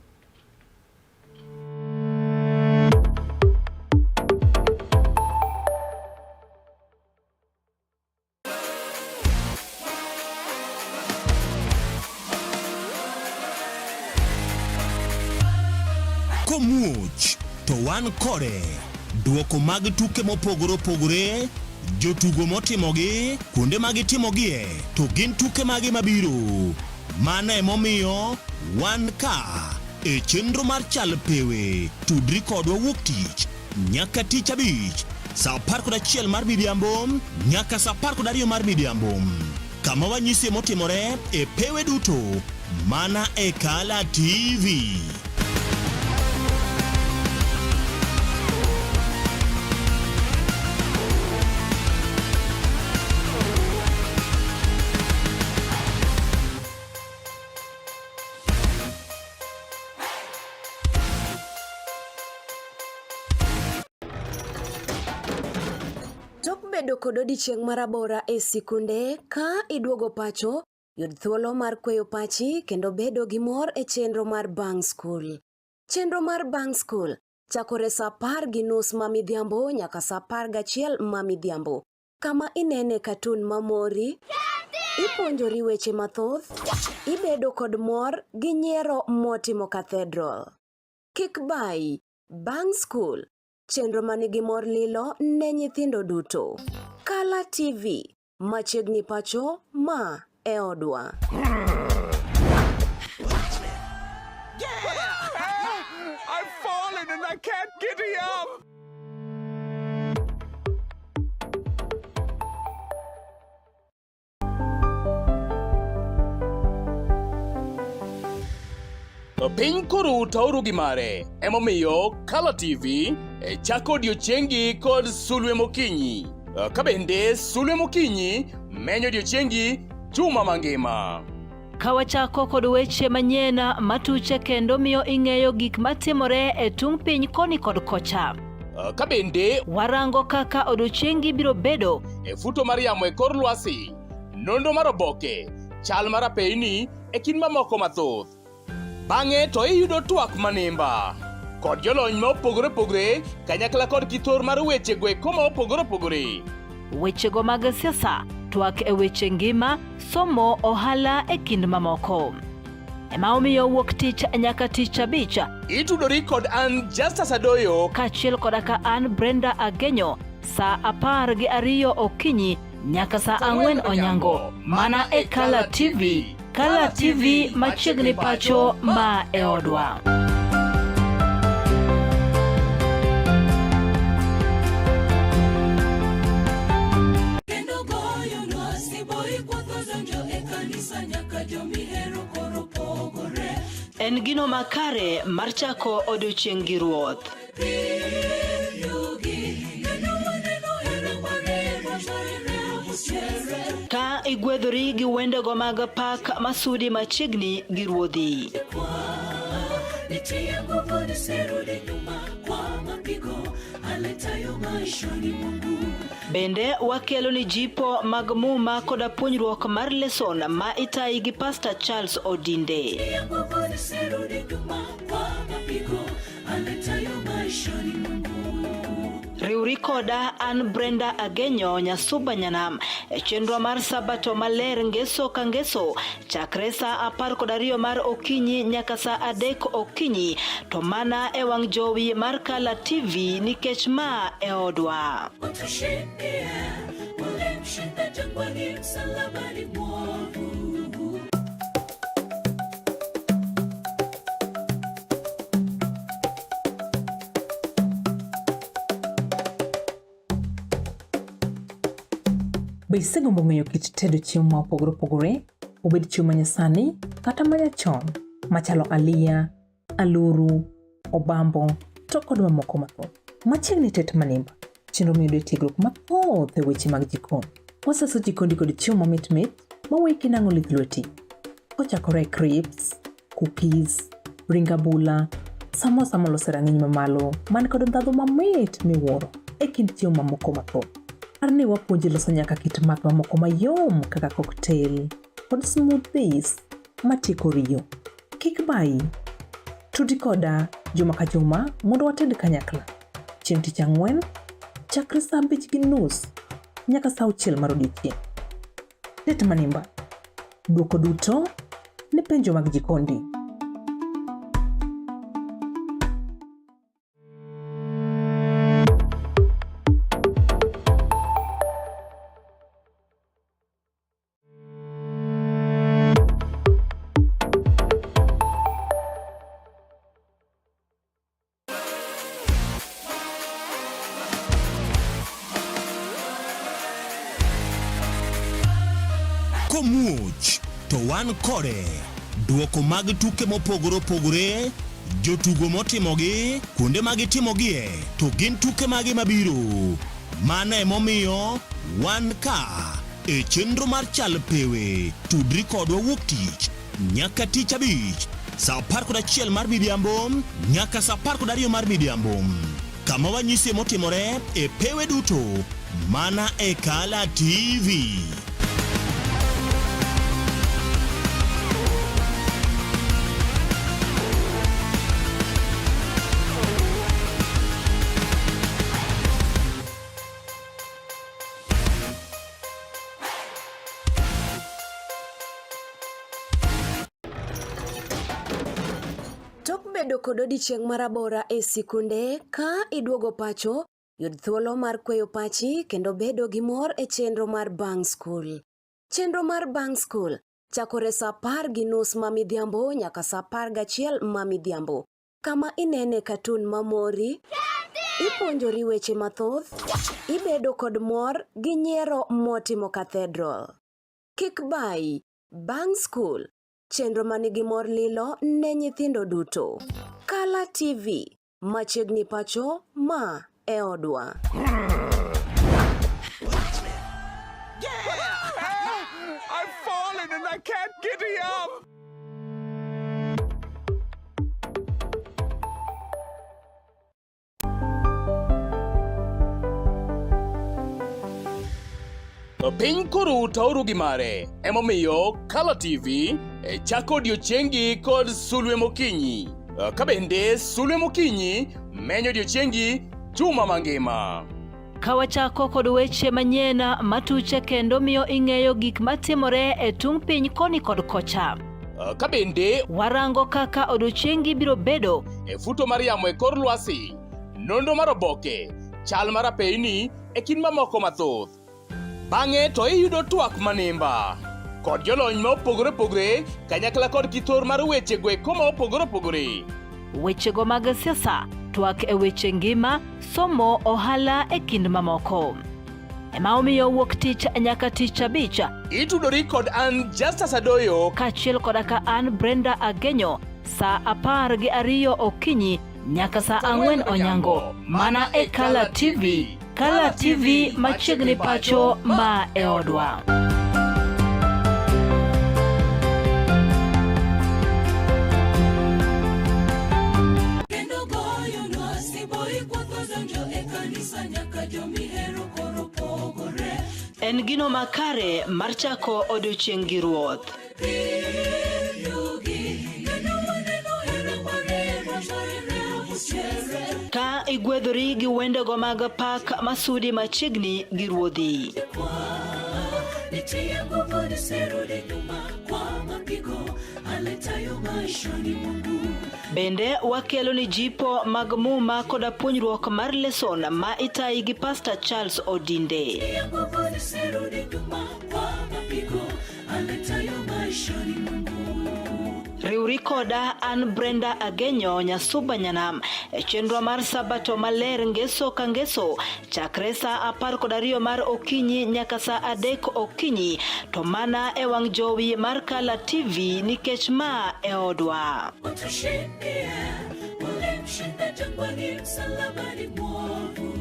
Komuoch to wan kode. Duoko mag tuke mopogore opogore, jotugo motimogi, kuonde ma gitimogie, to gin tuke mage mabiro. Mano emomiyo wan ka e chenro mar Chal Pewe. Tudri kodwa wuok tich nyaka tich abich saa 11 mar midhiambo nyaka saa 12 mar midhiambo kama wanyisie motimore e pewe duto mana e Kala TV. Tok bedo kod odiechieng' marabora e sikunde, ka iduogo pacho, yud thuolo mar kweyo pachi kendo bedo gi mor e chenro mar Bang' Skul. Chenro mar Bang' Skul chakore sa 10:30 ma midhiambo nyaka sa 11 ma midhiambo, kama inene katun mamori, ipuonjori weche mathoth, ibedo kod mor gi nyiero motimo cathedral. Kik bayi, Bang' Skul, chenro ma nigi mor lilo ne nyithindo duto. Kala TV, machiegni pacho, ma e odwa. I've fallen and I can't get up. To piny koro tauru gi mare, emomiyo Kala TV e chako odiechiengi kod sulwe mokinyi. Ka bende sulwe mokinyi menyo odiechiengi juma mangima. Ka wachako kod weche manyien matuche kendo miyo ing'eyo gik matimore e tung' piny koni kod kocha. Ka bende warango kaka odiechiengi biro bedo e futo mar yamo e kor lwasi, nonro mar oboke, chal mar apeyni e kind mamoko mathoth. Bang'e to iyudo twak manimba kod jolony ma opogore opogore kanyakla kod kithor mar weche go eko ma opogore opogore. Wechego mag siasa, twak e weche ngima, somo, ohala e kind mamoko. Ema omiyo wuok tich nyaka tich abich. Itudori kod an Justus Adoyo kaachiel koda ka an Brenda Agenyo saa 12 okinyi nyaka saa 4 onyango mana e Kala TV. Kala TV machiegni pacho ma e odwa. Kendo goyonwa siboi kwatho donjo e kanisa nyaka jomihero koro pogore. En gino makare mar chako odiochieng' gi Ruoth. Ka igwedhori gi wendego mag pak masudi machiegni gi Ruodhi. Bende wakelo ni jipo mag muma koda puonjruok mar leson ma itayi gi Pastor Charles Odinde. Riwri koda an Brenda Agenyo Nyasuba Nyanam e chenro mar Sabato maler ngeso ka ngeso chakre saa 12 mar okinyi nyaka saa 3 okinyi to mana e wang' jowi mar Kala TV nikech ma e odwa. Utushindie, ulimshinda jangwani msalabani mwovu. Be isegombo ng'eyo kit tedo chiemo ma opogore opogore, obed chiemo ma nyasani kata ma nyachon, machalo aliya, aluru, obambo, to kod mamoko mathoth? Machiegni tet manimba, chenro miyudo e tiegruok mathoth e weche mag jikon. Wasaso jikondi kod chiemo mamit mit ma weyi kinang'o lith lweti. Kochakore e crisps, cookies, ring abula, samosa molos e rang'iny mamalo man kod ndhadhu mamit miwuoro e kind chiemo mamoko mathoth. Par ni wapuonji loso nyaka kit math mamoko mayom kaka cocktail kod smoothies matieko riyo. Kik bayi. Tudi koda juma ka juma mondo wated kanyakla. Chieng' tich ang'wen, chakre saa 5:30 nyaka saa 6 mar odiechieng'. Tet manimba. Dwoko duto ne penjo mag jikondi. Komuoch to wan kode. Duoko mag tuke mopogore opogore, jotugo motimogi, kuonde ma gitimogie, to gin tuke mage mabiro. Mano emomiyo wan ka e chenro mar Chal Pewe. Tudri kodwa wuok tich nyaka tich abich saa 11 mar midhiambo nyaka saa 12 mar midhiambo kama wanyisie motimore e pewe duto mana e Kala TV. Tok bedo kod odiechieng' marabora e sikunde, ka iduogo pacho, yud thuolo mar kweyo pachi kendo bedo gi mor e chenro mar bang' skul. Chenro mar bang' skul chakore saa 10:30 ma midhiambo nyaka saa 11 ma midhiambo, kama inene katun mamori, ipuonjori weche mathoth, ibedo kod mor gi nyiero motimo cathedral. Kik bayi, bang' skul, chenro ma nigi mor lilo ne nyithindo duto. Kala TV, machiegni pacho, ma e odwa. I've fallen and I can't get up. Piny koro utauru gi mare, emomiyo Kala TV e chako odiechiengi kod sulwe mokinyi. Ka bende sulwe mokinyi menyo odiechiengi juma mangima. Ka wachako kod weche manyien matuche kendo miyo ing'eyo gik matimore e tung' piny koni kod kocha. Ka bende warango kaka odiechiengi biro bedo e futo mar yamo e kor lwasi, nonro mar oboke, chal mar apeyni e kind mamoko mathoth. Bang'e to iyudo twak manimba kod jolony ma opogore opogore kanyakla kod kithor mar weche go eko ma opogore opogore. Wechego mag siasa, twak e weche ngima, somo, ohala e kind mamoko. Ema omiyo wuok tich nyaka tich abich. Itudori kod an Justus Adoyo kaachiel koda ka an Brenda Agenyo saa 12 okinyi nyaka saa 4 onyango mana e Kala TV. Kala TV machiegni pacho ma e odwa. Kendo goyonwa siboi kwatho donjo e kanisa nyaka jomihero koro pogore. En gino makare mar chako odiochieng' gi Ruoth. Ka igwedhori gi wendego mag pak masudi machiegni gi Ruodhi. Bende wakelo ni jipo mag Muma koda puonjruok mar leson ma itayi gi Pastor Charles Odinde. Riwri koda an Brenda Agenyo Nyasuba Nyanam e chenro mar Sabato maler ngeso ka ngeso chakre saa 12 mar okinyi nyaka saa 3 okinyi to mana e wang' jowi mar Kala TV nikech ma e odwa. Utushindie, ulimshinda jangwani msalabani mwovu.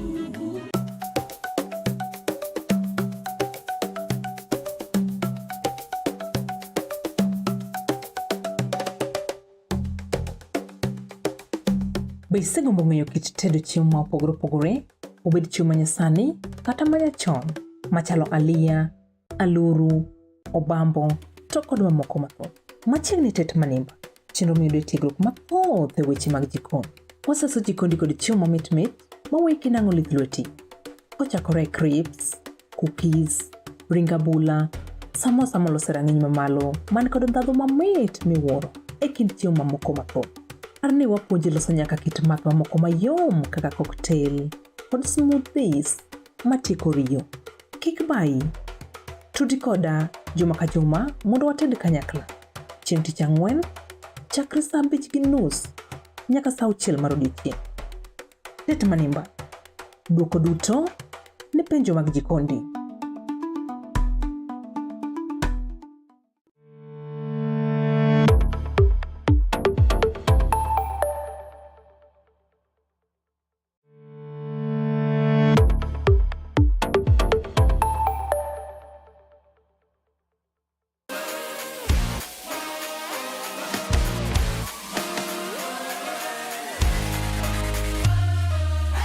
Be isegombo ng'eyo kit tedo chiemo ma opogore opogore, obed chiemo ma nyasani kata ma nyachon, machalo aliya, aluru, obambo, to kod mamoko mathoth? Machiegni tet manimba, chenro miyudo tiegruok mathoth e weche mag jikon. Wasaso jikondi kod chiemo mamit mit maweyi kinang'o lith lweti. Kochakore e crisps, cookies, ring abula, samosa molos e rang'iny mamalo man kod ndhadhu mamit miwuoro e kind chiemo mamoko mathoth. Par ni wapuonji loso nyaka kit math mamoko mayom kaka cocktail kod smoothies matieko riyo. Kik bayi. Tudi koda juma ka juma mondo wated kanyakla. Chieng' tich ang'wen, chakre saa 5:30 nyaka saa 6 mar odiechieng'. Tet Manimba. Dwoko duto ne penjo mag jikondi.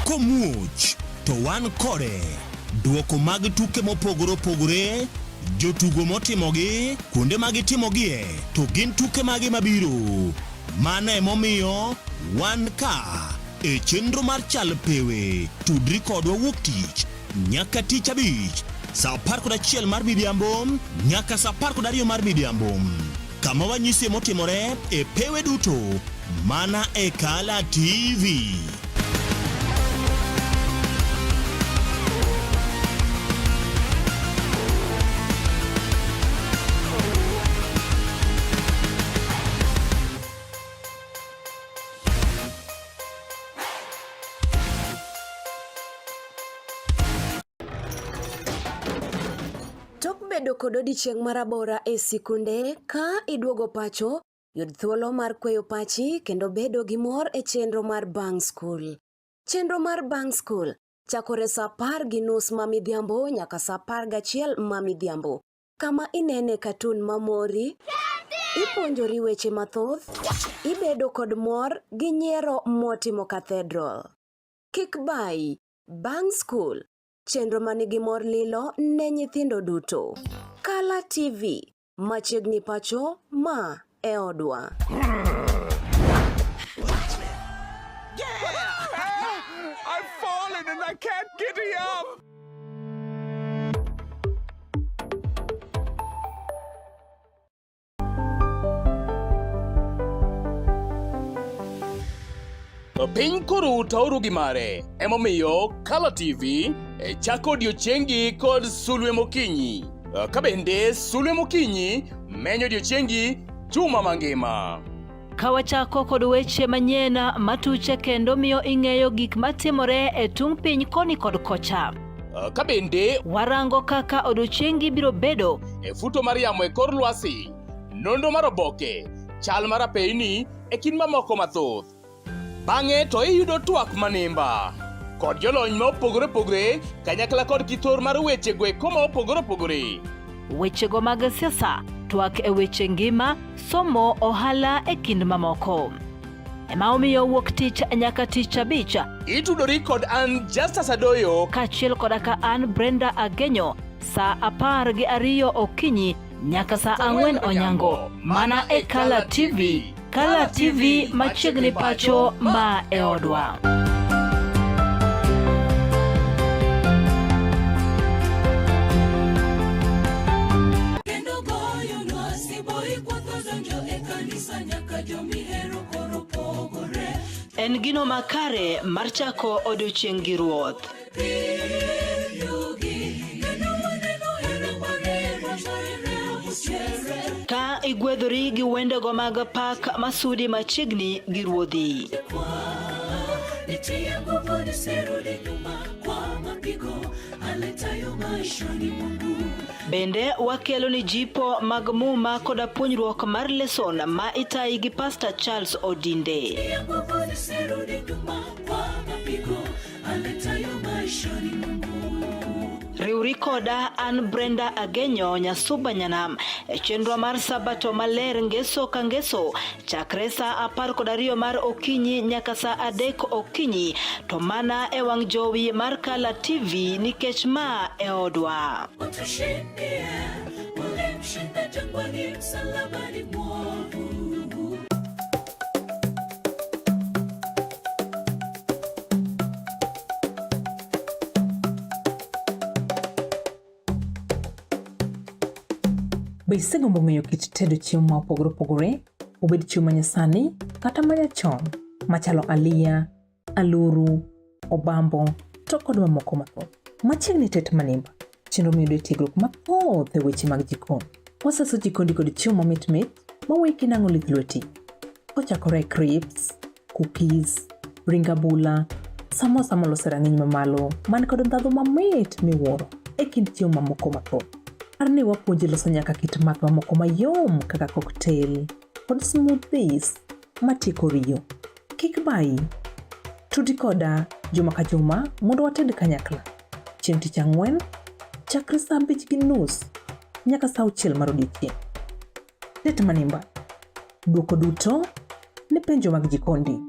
Komuoch to wan kode. Duoko mag tuke mopogore opogore, jotugo motimogi, kuonde ma gitimogie, to gin tuke mage mabiro. Mano emomiyo wan ka e chenro mar Chal Pewe. Tudri kodwa wuok tich nyaka tich abich saa 11 mar midhiambo nyaka saa 12 mar midhiambo kama wanyisie motimore e pewe duto mana e Kala TV. Tok bedo kod odiechieng' marabora e sikunde, ka iduogo pacho, yud thuolo mar kweyo pachi kendo bedo gi mor e chenro mar bang' skul. Chenro mar bang' skul chakore saa 10:30 ma midhiambo nyaka saa 11 ma midhiambo, kama inene katun mamori, ipuonjori weche mathoth, ibedo kod mor gi nyiero motimo cathedral. Kik bayi, bang' skul, chenro ma nigi mor lilo ne nyithindo duto. Kala TV, machiegni pacho, ma e odwa. I've fallen and I can't get up. Piny koro tauru gi mare, emomiyo Kala TV e chako odiechiengi kod sulwe mokinyi. Ka bende sulwe mokinyi menyo odiechiengi juma mangima. Ka wachako kod weche manyien matuche kendo miyo ing'eyo gik matimore e tung' piny koni kod kocha. Ka bende warango kaka odiechiengi biro bedo e futo mar yamo e kor lwasi, nonro mar oboke, chal mar apeyni e kind mamoko mathoth. Bang'e to iyudo twak manimba kod jolony ma opogore opogore kanyakla kod kithor mar weche go eko ma opogore opogore. Wechego mag siasa, twak e weche ngima, somo, ohala e kind mamoko. Ema omiyo wuok tich nyaka tich abich. Itudori kod an Justus Adoyo kaachiel koda ka an Brenda Agenyo saa 12 okinyi nyaka saa 4 onyango mana e Kala TV. Kala TV machiegni pacho ma e odwa. Kendo goyonwa siboi kwatho donjo e kanisa nyaka jomihero koro pogore. En gino makare mar chako odiochieng' gi Ruoth. Ka igwedhori gi wendego mag pak masudi machiegni gi Ruodhi. Nitie nguvu nisirudi nyuma kwa mapigo aletayo maishani mwangu. Bende wakelo ni jipo mag muma koda puonjruok mar leson ma itayi gi Pastor Charles Odinde. Nitie nguvu nisirudi nyuma kwa mapigo aletayo maishani mwangu. Riwri Tudri koda an Brenda Agenyo Nyasuba Nyanam e chenro mar Sabato Maler ngeso ka ngeso chakre saa 12 mar okinyi nyaka saa 3 okinyi to mana e wang' jowi mar Kala TV nikech ma e odwa. Utushindie, ulimshinda jangwani, msalabani mwovu. Be isegombo ng'eyo kit tedo chiemo ma opogore opogore, obed chiemo ma nyasani kata ma nyachon, machalo aliya, aluru, obambo, to kod mamoko mathoth? Machiegni Tet Manimba, chenro miyudo e tiegruok mathoth e weche mag jikon. Wasaso jikondi kod chiemo mamit mit maweki nang'o lith lweti. Kochakore e crisps, cookies, ring abula, samosa molos e rang'iny mamalo man kod ndhadhu mamit miwuoro e kind chiemo mamoko mathoth. Par ni wapuonji loso nyaka kit math mamoko mayom kaka cocktail kod smoothies matieko riyo. Kik bayi. Tudi koda juma ka juma mondo wated kanyakla. Chieng' tich ang'wen, chakre saa 5:30 nyaka saa 6 mar odiechieng'. Tet Manimba. Dwoko duto ne penjo mag jikondi.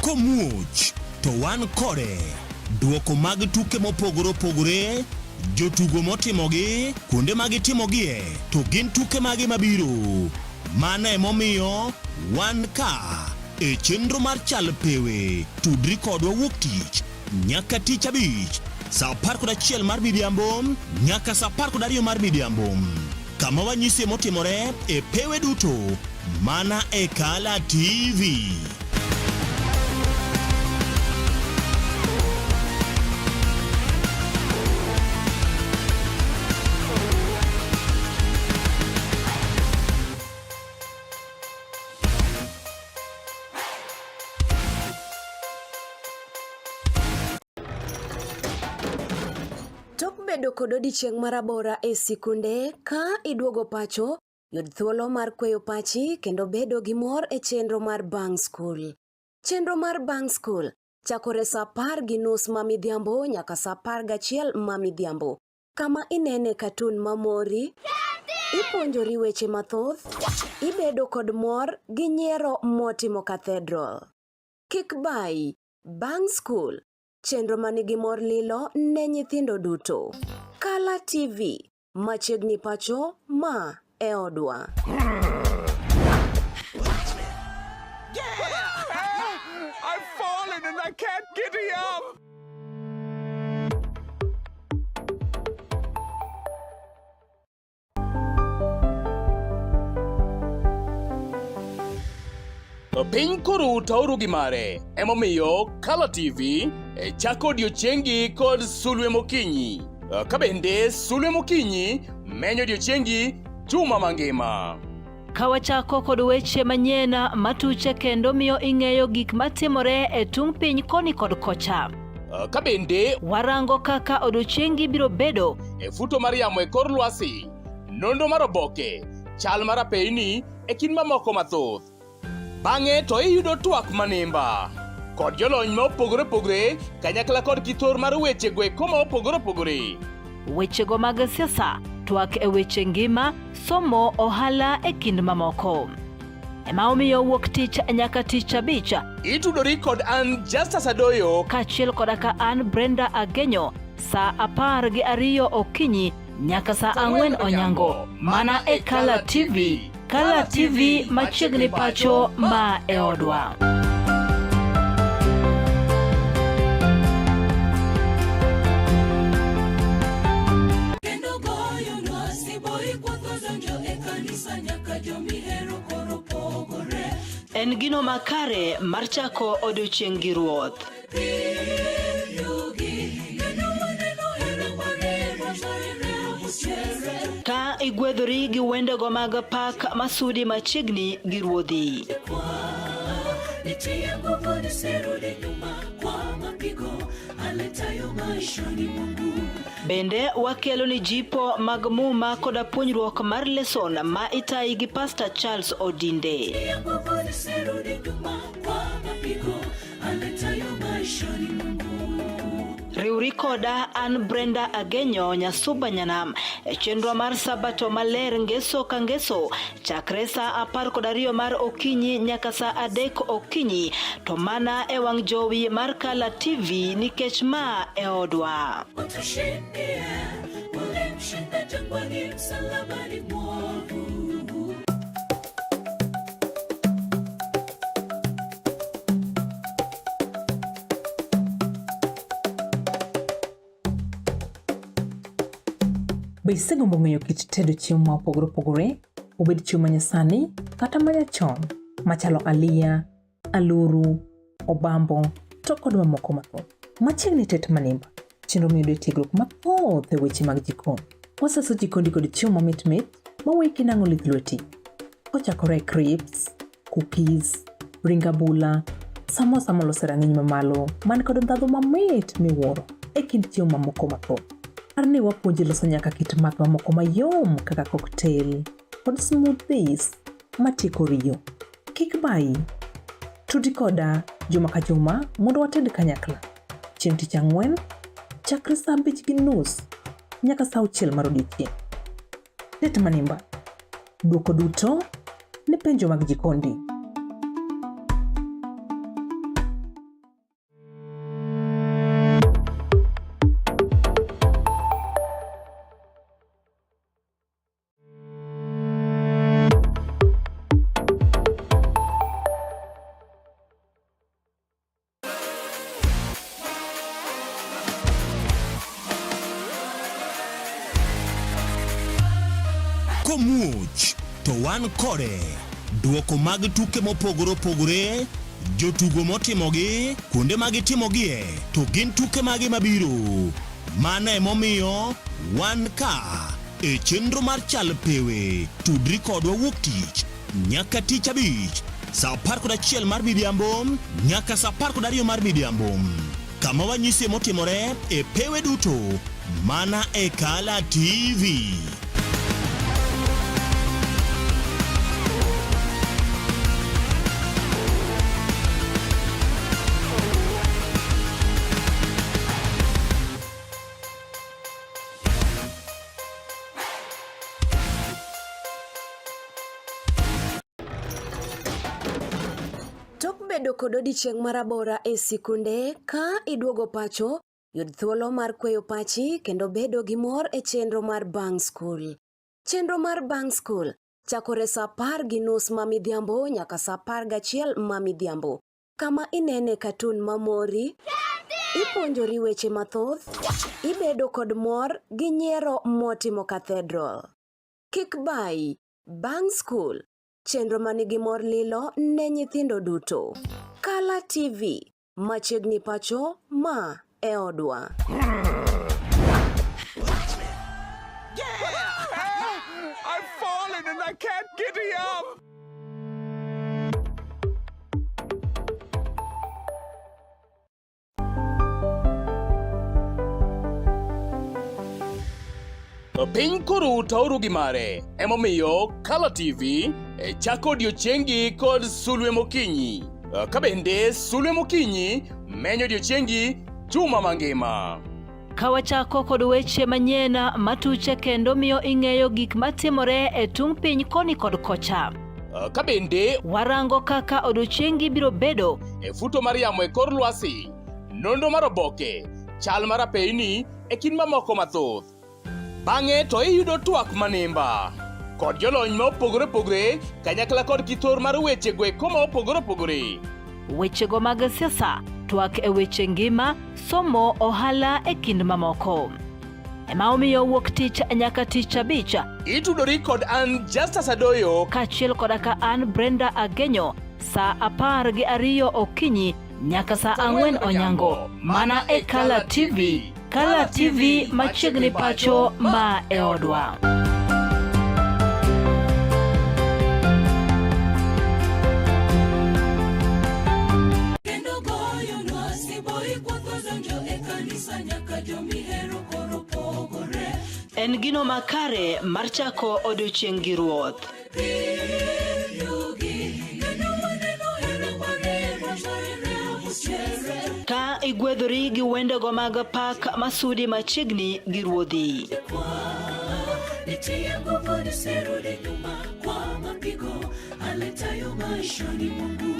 Komuoch to wan kode. Duoko mag tuke mopogore opogore, jotugo motimogi, kuonde ma gitimogie, to gin tuke mage mabiro. Mano emomiyo wan ka e chenro mar Chal Pewe. Tudri kodwa wuok tich nyaka tich abich saa 11 mar midhiambo nyaka saa 12 mar midhiambo kama wanyisie motimore e pewe duto mana e Kala TV. Tok bedo kod odiechieng' marabora e sikunde, ka iduogo pacho, yud thuolo mar kweyo pachi kendo bedo gi mor e chenro mar bang' skul. Chenro mar bang' skul chakore saa 10:30 ma midhiambo nyaka saa 11 ma midhiambo, kama inene katun mamori, ipuonjori weche mathoth, ibedo kod mor gi nyiero motimo cathedral. Kik bayi, bang' skul, chenro manigi mor lilo ne nyithindo duto. Kala TV, machiegni pacho, ma e odwa. I've fallen and I can't get up. Piny koru tauru gi mare. Emomiyo Kala TV e chako odiechiengi kod sulwe mokinyi. Ka bende sulwe mokinyi menyo odiechiengi juma mangima. Ka wachako kod weche manyien matuche kendo miyo ing'eyo gik matimore e tung' piny koni kod kocha. Ka bende warango kaka odiechiengi biro bedo e futo mar yamo e kor lwasi, nonro mar oboke, chal mar apeyni e kind mamoko mathoth. Bang'e to iyudo twak manimba kod jolony ma opogore opogore kanyakla kod kithor mar wechego eko ma opogore opogore. Wechego mag siasa, twak e weche ngima, somo, ohala e kind mamoko. Ema omiyo wuok tich nyaka tich abich. Itudori kod an Justus Adoyo kaachiel koda ka an Brenda Agenyo saa 12 okinyi nyaka saa 4 onyango mana e Kala TV. Kala TV machiegni pacho ma e odwa. Kendo goyonwa siboi kwatho donjo e kanisa nyaka jomihero koro pogore. En gino makare mar chako odiochieng' gi Ruoth. Ka igwedho Igwedhori gi wendego mag pak masudi machiegni gi Ruodhi. Nitie nguvu nisirudi nyuma kwa mapigo aletayo maishani mwangu. Bende wakelo ni jipo mag muma koda puonjruok mar leson ma itayi gi Pastor Charles Odinde. Nitie nguvu nisirudi nyuma kwa mapigo aletayo maishani mwangu. Riwri koda an Brenda Agenyo Nyasuba Nyanam e chenro mar Sabato maler ngeso ka ngeso chakre saa 12 mar okinyi nyaka saa 3 okinyi to mana e wang' jowi mar Kala TV nikech ma e odwa. Utushindie, ulimshinda jangwani msalabani mwovu. Be isegombo ng'eyo kit tedo chiemo ma opogore opogore, obed chiemo manyasani kata manyachon, machalo aliya, aluru, obambo, to kod mamoko mathoth? Machiegni tet manimba, chenro miyudo e tiegruok mathoth e weche mag jikon. Wasaso jikondi kod chiemo mamit mit maweki kinang'o lith lweti. Kochakore e crisps, cookies, ring abula, samosa molos e rang'iny mamalo man kod ndhadhu mamit miwuoro e kind chiemo mamoko mathoth. Par ni wapuonji loso nyaka kit math mamoko mayom kaka cocktail kod smoothies matieko riyo. Kik bayi. Tudi koda juma ka juma mondo wated kanyakla. Chieng' tich ang'wen, chakre saa 5:30 nyaka saa 6 mar odiechieng'. Tet manimba. Dwoko duto ne penjo mag jikondi. Komuoch to wan kode. Duoko mag tuke mopogore opogore, jotugo motimogi, kuonde ma gitimogie, to gin tuke mage mabiro. Mano emomiyo wan ka e chenro mar Chal Pewe. Tudri kodwa wuok tich nyaka tich abich saa 11 mar midhiambo nyaka saa 12 mar midhiambo kama wanyisie motimore e pewe duto mana e Kala TV. Tok bedo kod odiechieng' marabora e sikunde, ka iduogo pacho, yud thuolo mar kweyo pachi kendo bedo gi mor e chenro mar bang' skul. Chenro mar bang' skul chakore saa 10:30 ma midhiambo nyaka saa 11 ma midhiambo, kama inene katun mamori, ipuonjori weche mathoth, ibedo kod mor gi nyiero motimo cathedral. Kik bayi, bang' skul, chenro manigi mor lilo ne nyithindo duto. Kala TV, machiegni pacho, ma e odwa. I've fallen and I can't get up. Piny koro tauru gi mare, emomiyo Kala TV e chako odiechiengi kod sulwe mokinyi. Ka bende sulwe mokinyi menyo odiechiengi juma mangima. Ka wachako kod weche manyien matuche kendo miyo ing'eyo gik matimore e tung' piny koni kod kocha. Ka bende warango kaka odiechiengi biro bedo e futo mar yamo e kor lwasi, nonro mar oboke, chal mar apeyni e kind mamoko mathoth. Bang'e to iyudo twak manimba kod jolony ma opogore opogore kanyakla kod kithor mar weche go eko ma opogore opogore. Wechego mag siasa, twak e weche ngima, somo, ohala e kind mamoko. Ema omiyo wuok tich nyaka tich abich. Itudori kod an Justus Adoyo kaachiel koda ka an Brenda Agenyo saa 12 okinyi nyaka saa 4 onyango mana e Kala TV. Kala TV machiegni pacho ma e odwa. En gino makare mar chako odiochieng' gi Ruoth. Ka igwedhori gi wendego mag pak masudi machiegni gi Ruodhi. Nitie nguvu nisirudi nyuma kwa mapigo aletayo maishani mwangu.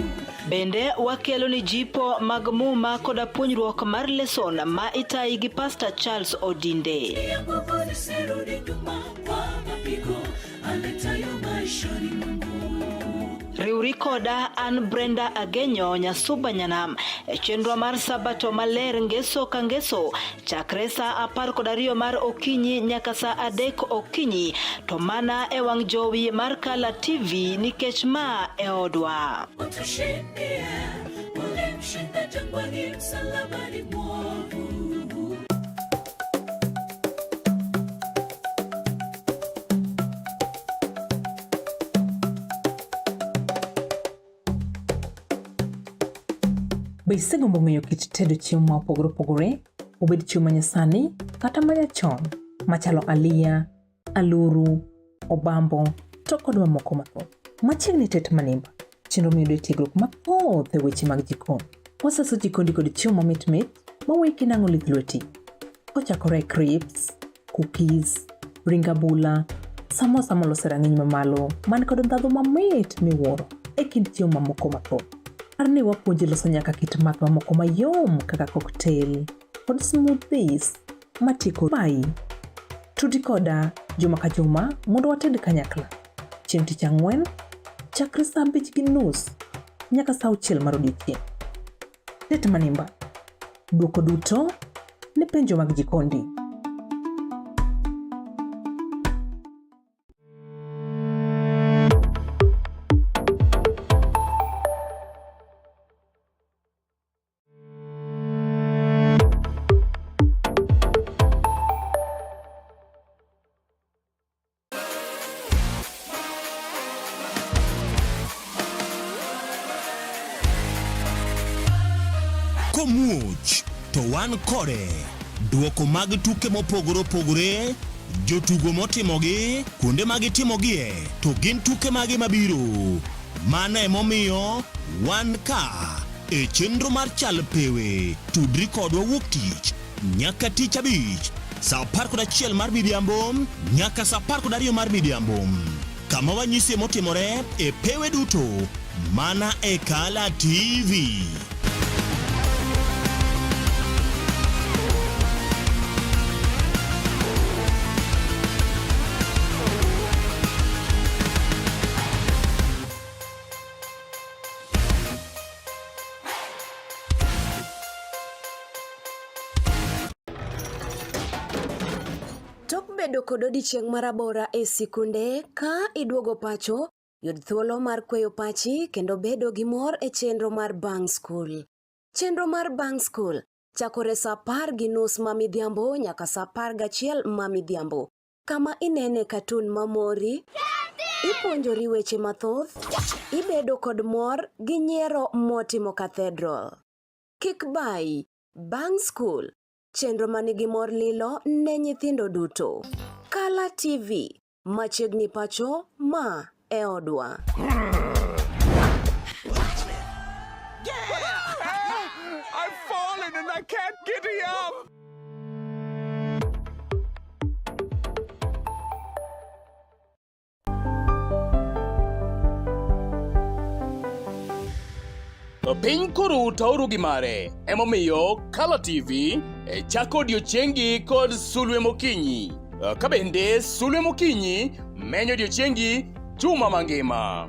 Bende wakelo ni jipo mag muma koda puonjruok mar leson ma itayi gi Pastor Charles Odinde. Nitie nguvu nisirudi nyuma kwa mapigo aletayo maishani mwangu. Riwri koda an Brenda Agenyo Nyasuba Nyanam e chenro mar Sabato maler ngeso ka ngeso chakre saa 12 mar okinyi nyaka saa 3 okinyi to mana e wang' jowi mar Kala TV nikech ma e odwa. Utushindie, ulimshinda jangwani, msalabani mwovu. Be isegombo ng'eyo kit tedo chiemo ma opogore opogore, obed chiemo ma nyasani kata ma nyachon, machalo aliya, aluru, obambo, to kod mamoko mathoth? Machiegni tet manimba, chenro miyudo e tiegruok mathoth e weche mag jikon. Wasaso jikondi kod chiemo mamit mit ma weyi kinang'o lith lweti. Kochakore e crisps, cookies, ring abula, samosa molos e rang'iny mamalo man kod ndhadhu mamit miwuoro e kind chiemo mamoko mathoth. Par ni wapuonji loso nyaka kit math mamoko mayom kaka cocktail kod smoothies matieko bayi. Tudi koda juma ka juma mondo wated kanyakla. Chieng' tich ang'wen, chakre saa 5:30 nyaka saa 6 mar odiechieng'. Tet manimba. Dwoko duto ne penjo mag jikondi. Komuoch to wan kode. Duoko mag tuke mopogore opogore, jotugo motimogi, kuonde ma gitimogie, to gin tuke mage mabiro. Mano emomiyo wan ka e chenro mar Chal Pewe. Tudri kodwa wuok tich nyaka tich abich saa 11 mar midhiambo nyaka saa 12 mar midhiambo kama wanyisie motimore e pewe duto mana e Kala TV. Tok bedo kod odiechieng' marabora e sikunde, ka iduogo pacho, yud thuolo mar kweyo pachi kendo bedo gi mor e chenro mar bang' skul. Chenro mar bang' skul chakore saa 10:30 ma midhiambo nyaka saa 11 ma midhiambo, kama inene katun mamori, ipuonjori weche mathoth, ibedo kod mor gi nyiero motimo cathedral. Kik bayi, bang' skul, chenro manigi mor lilo ne nyithindo duto. Kala TV, machiegni pacho, ma e odwa. I've fallen and I can't get up. Piny koro taoru gi mare, emomiyo Kala TV e chako odiechiengi kod sulwe mokinyi. Ka bende sulwe mokinyi menyo odiechiengi juma mangima.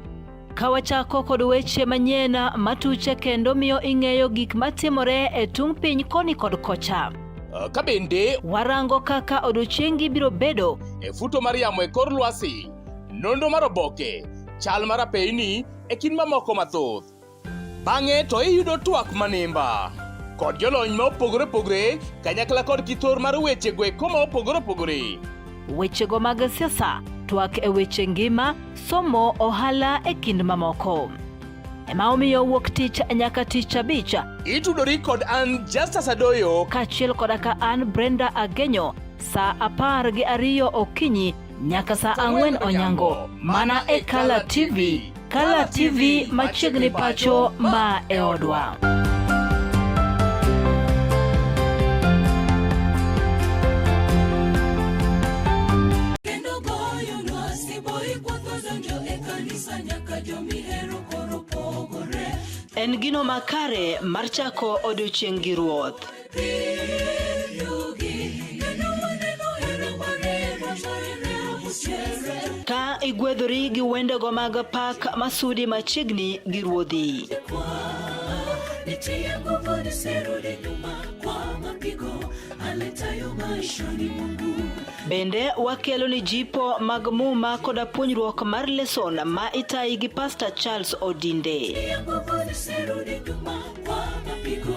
Ka wachako kod weche manyien matuche kendo miyo ing'eyo gik matimore e tung' piny koni kod kocha. Ka bende warango kaka odiechiengi biro bedo e futo mar yamo e kor lwasi, nonro mar oboke, chal mar apeyni e kind mamoko mathoth. Bang'e to iyudo twak manimba kod jolony ma opogore opogore kanyakla kod kithor mar weche go eko ma opogore opogore. Wechego mag siasa, twak e weche ngima, somo, ohala e kind mamoko. Ema omiyo wuok tich nyaka tich abich. Itudori kod an Justus Adoyo kaachiel koda ka an Brenda Agenyo. saa 12 okinyi nyaka saa 4 onyango mana e Kala TV. Kala TV machiegni pacho ma e odwa. Kendo goyonwa siboi kwatho donjo e kanisa nyaka jomihero koro pogore. En gino makare mar chako odiochieng' gi Ruoth. Ka igwedhori gi wendego mag pak masudi machiegni gi Ruodhi. Nitie nguvu nisirudi nyuma kwa mapigo aletayo maishani mwangu. Bende wakelo ni jipo mag muma koda puonjruok mar leson ma itayi gi Pastor Charles Odinde. Nitie nguvu nisirudi nyuma kwa mapigo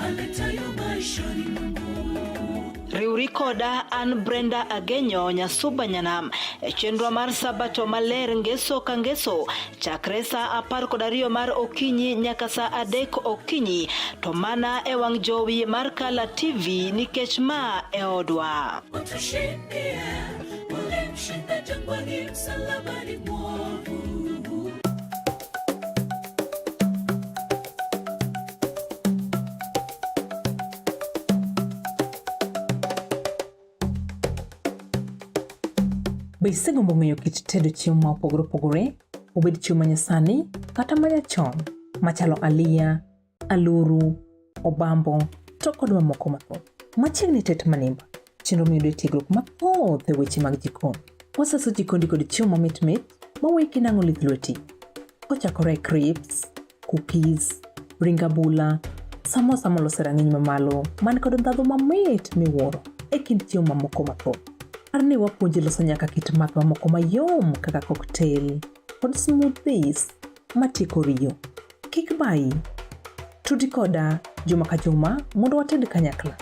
aletayo maishani mwangu. Riwri koda an Brenda Agenyo Nyasuba Nyanam e chenro mar Sabato maler ngeso ka ngeso chakre saa 12 mar okinyi nyaka saa 3 okinyi to mana e wang' jowi mar Kala TV nikech ma e odwa. Utushindie, ulimshinda jangwani msalabani mwovu. Be isegombo ng'eyo kit tedo chiemo ma opogore opogore, obed chiemo manyasani kata manyachon, machalo aliya, aluru, obambo, to kod mamoko mathoth? Machiegni tet manimba, chenro miyudo e tiegruok mathoth e weche mag jikon. Wasaso jikondi kod chiemo mamit mit maweki kinang'o lith lweti. Kochakore e crisps, cookies, ring abula, samosa molos e rang'iny mamalo man kod ndhadhu mamit miwuoro e kind chiemo mamoko mathoth. Par ni wapuonji loso nyaka kit math mamoko mayom kaka cocktail kod smoothies matieko riyo. Kik bayi. Tudi koda juma ka juma mondo wated kanyakla.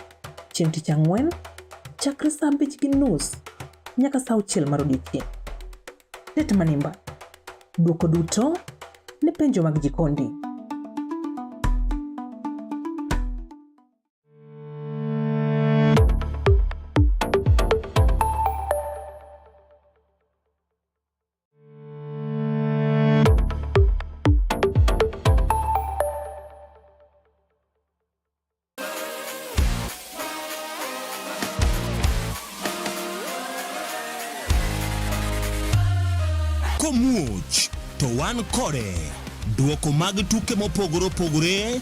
Chieng' tich ang'wen, chakre saa 5:30 nyaka saa 6 mar odiechieng'. Tet manimba. Dwoko duto ne penjo mag jikondi. Komuoch to wan kode. Duoko mag tuke mopogore opogore,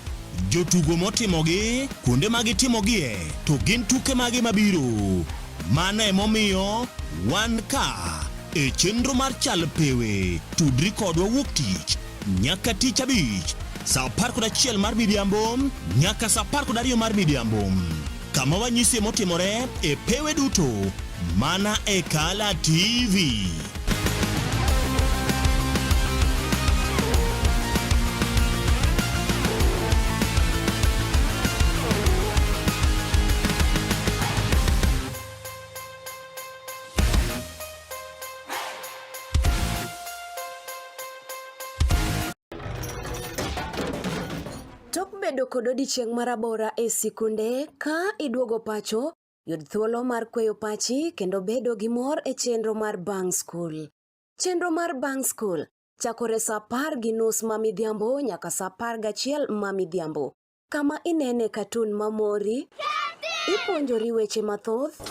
jotugo motimogi, kuonde ma gitimogie, to gin tuke mage mabiro. Mano emomiyo wan ka e chenro mar Chal Pewe. Tudri kodwa wuok tich nyaka tich abich saa 11 mar midhiambo nyaka saa 12 mar midhiambo kama wanyisie motimore e pewe duto mana e Kala TV. Tok bedo kod odiechieng' marabora e sikunde, ka iduogo pacho, yud thuolo mar kweyo pachi kendo bedo gi mor e chenro mar bang' skul. Chenro mar bang' skul chakore saa 10:30 ma midhiambo nyaka saa 11 ma midhiambo, kama inene katun mamori, ipuonjori weche mathoth,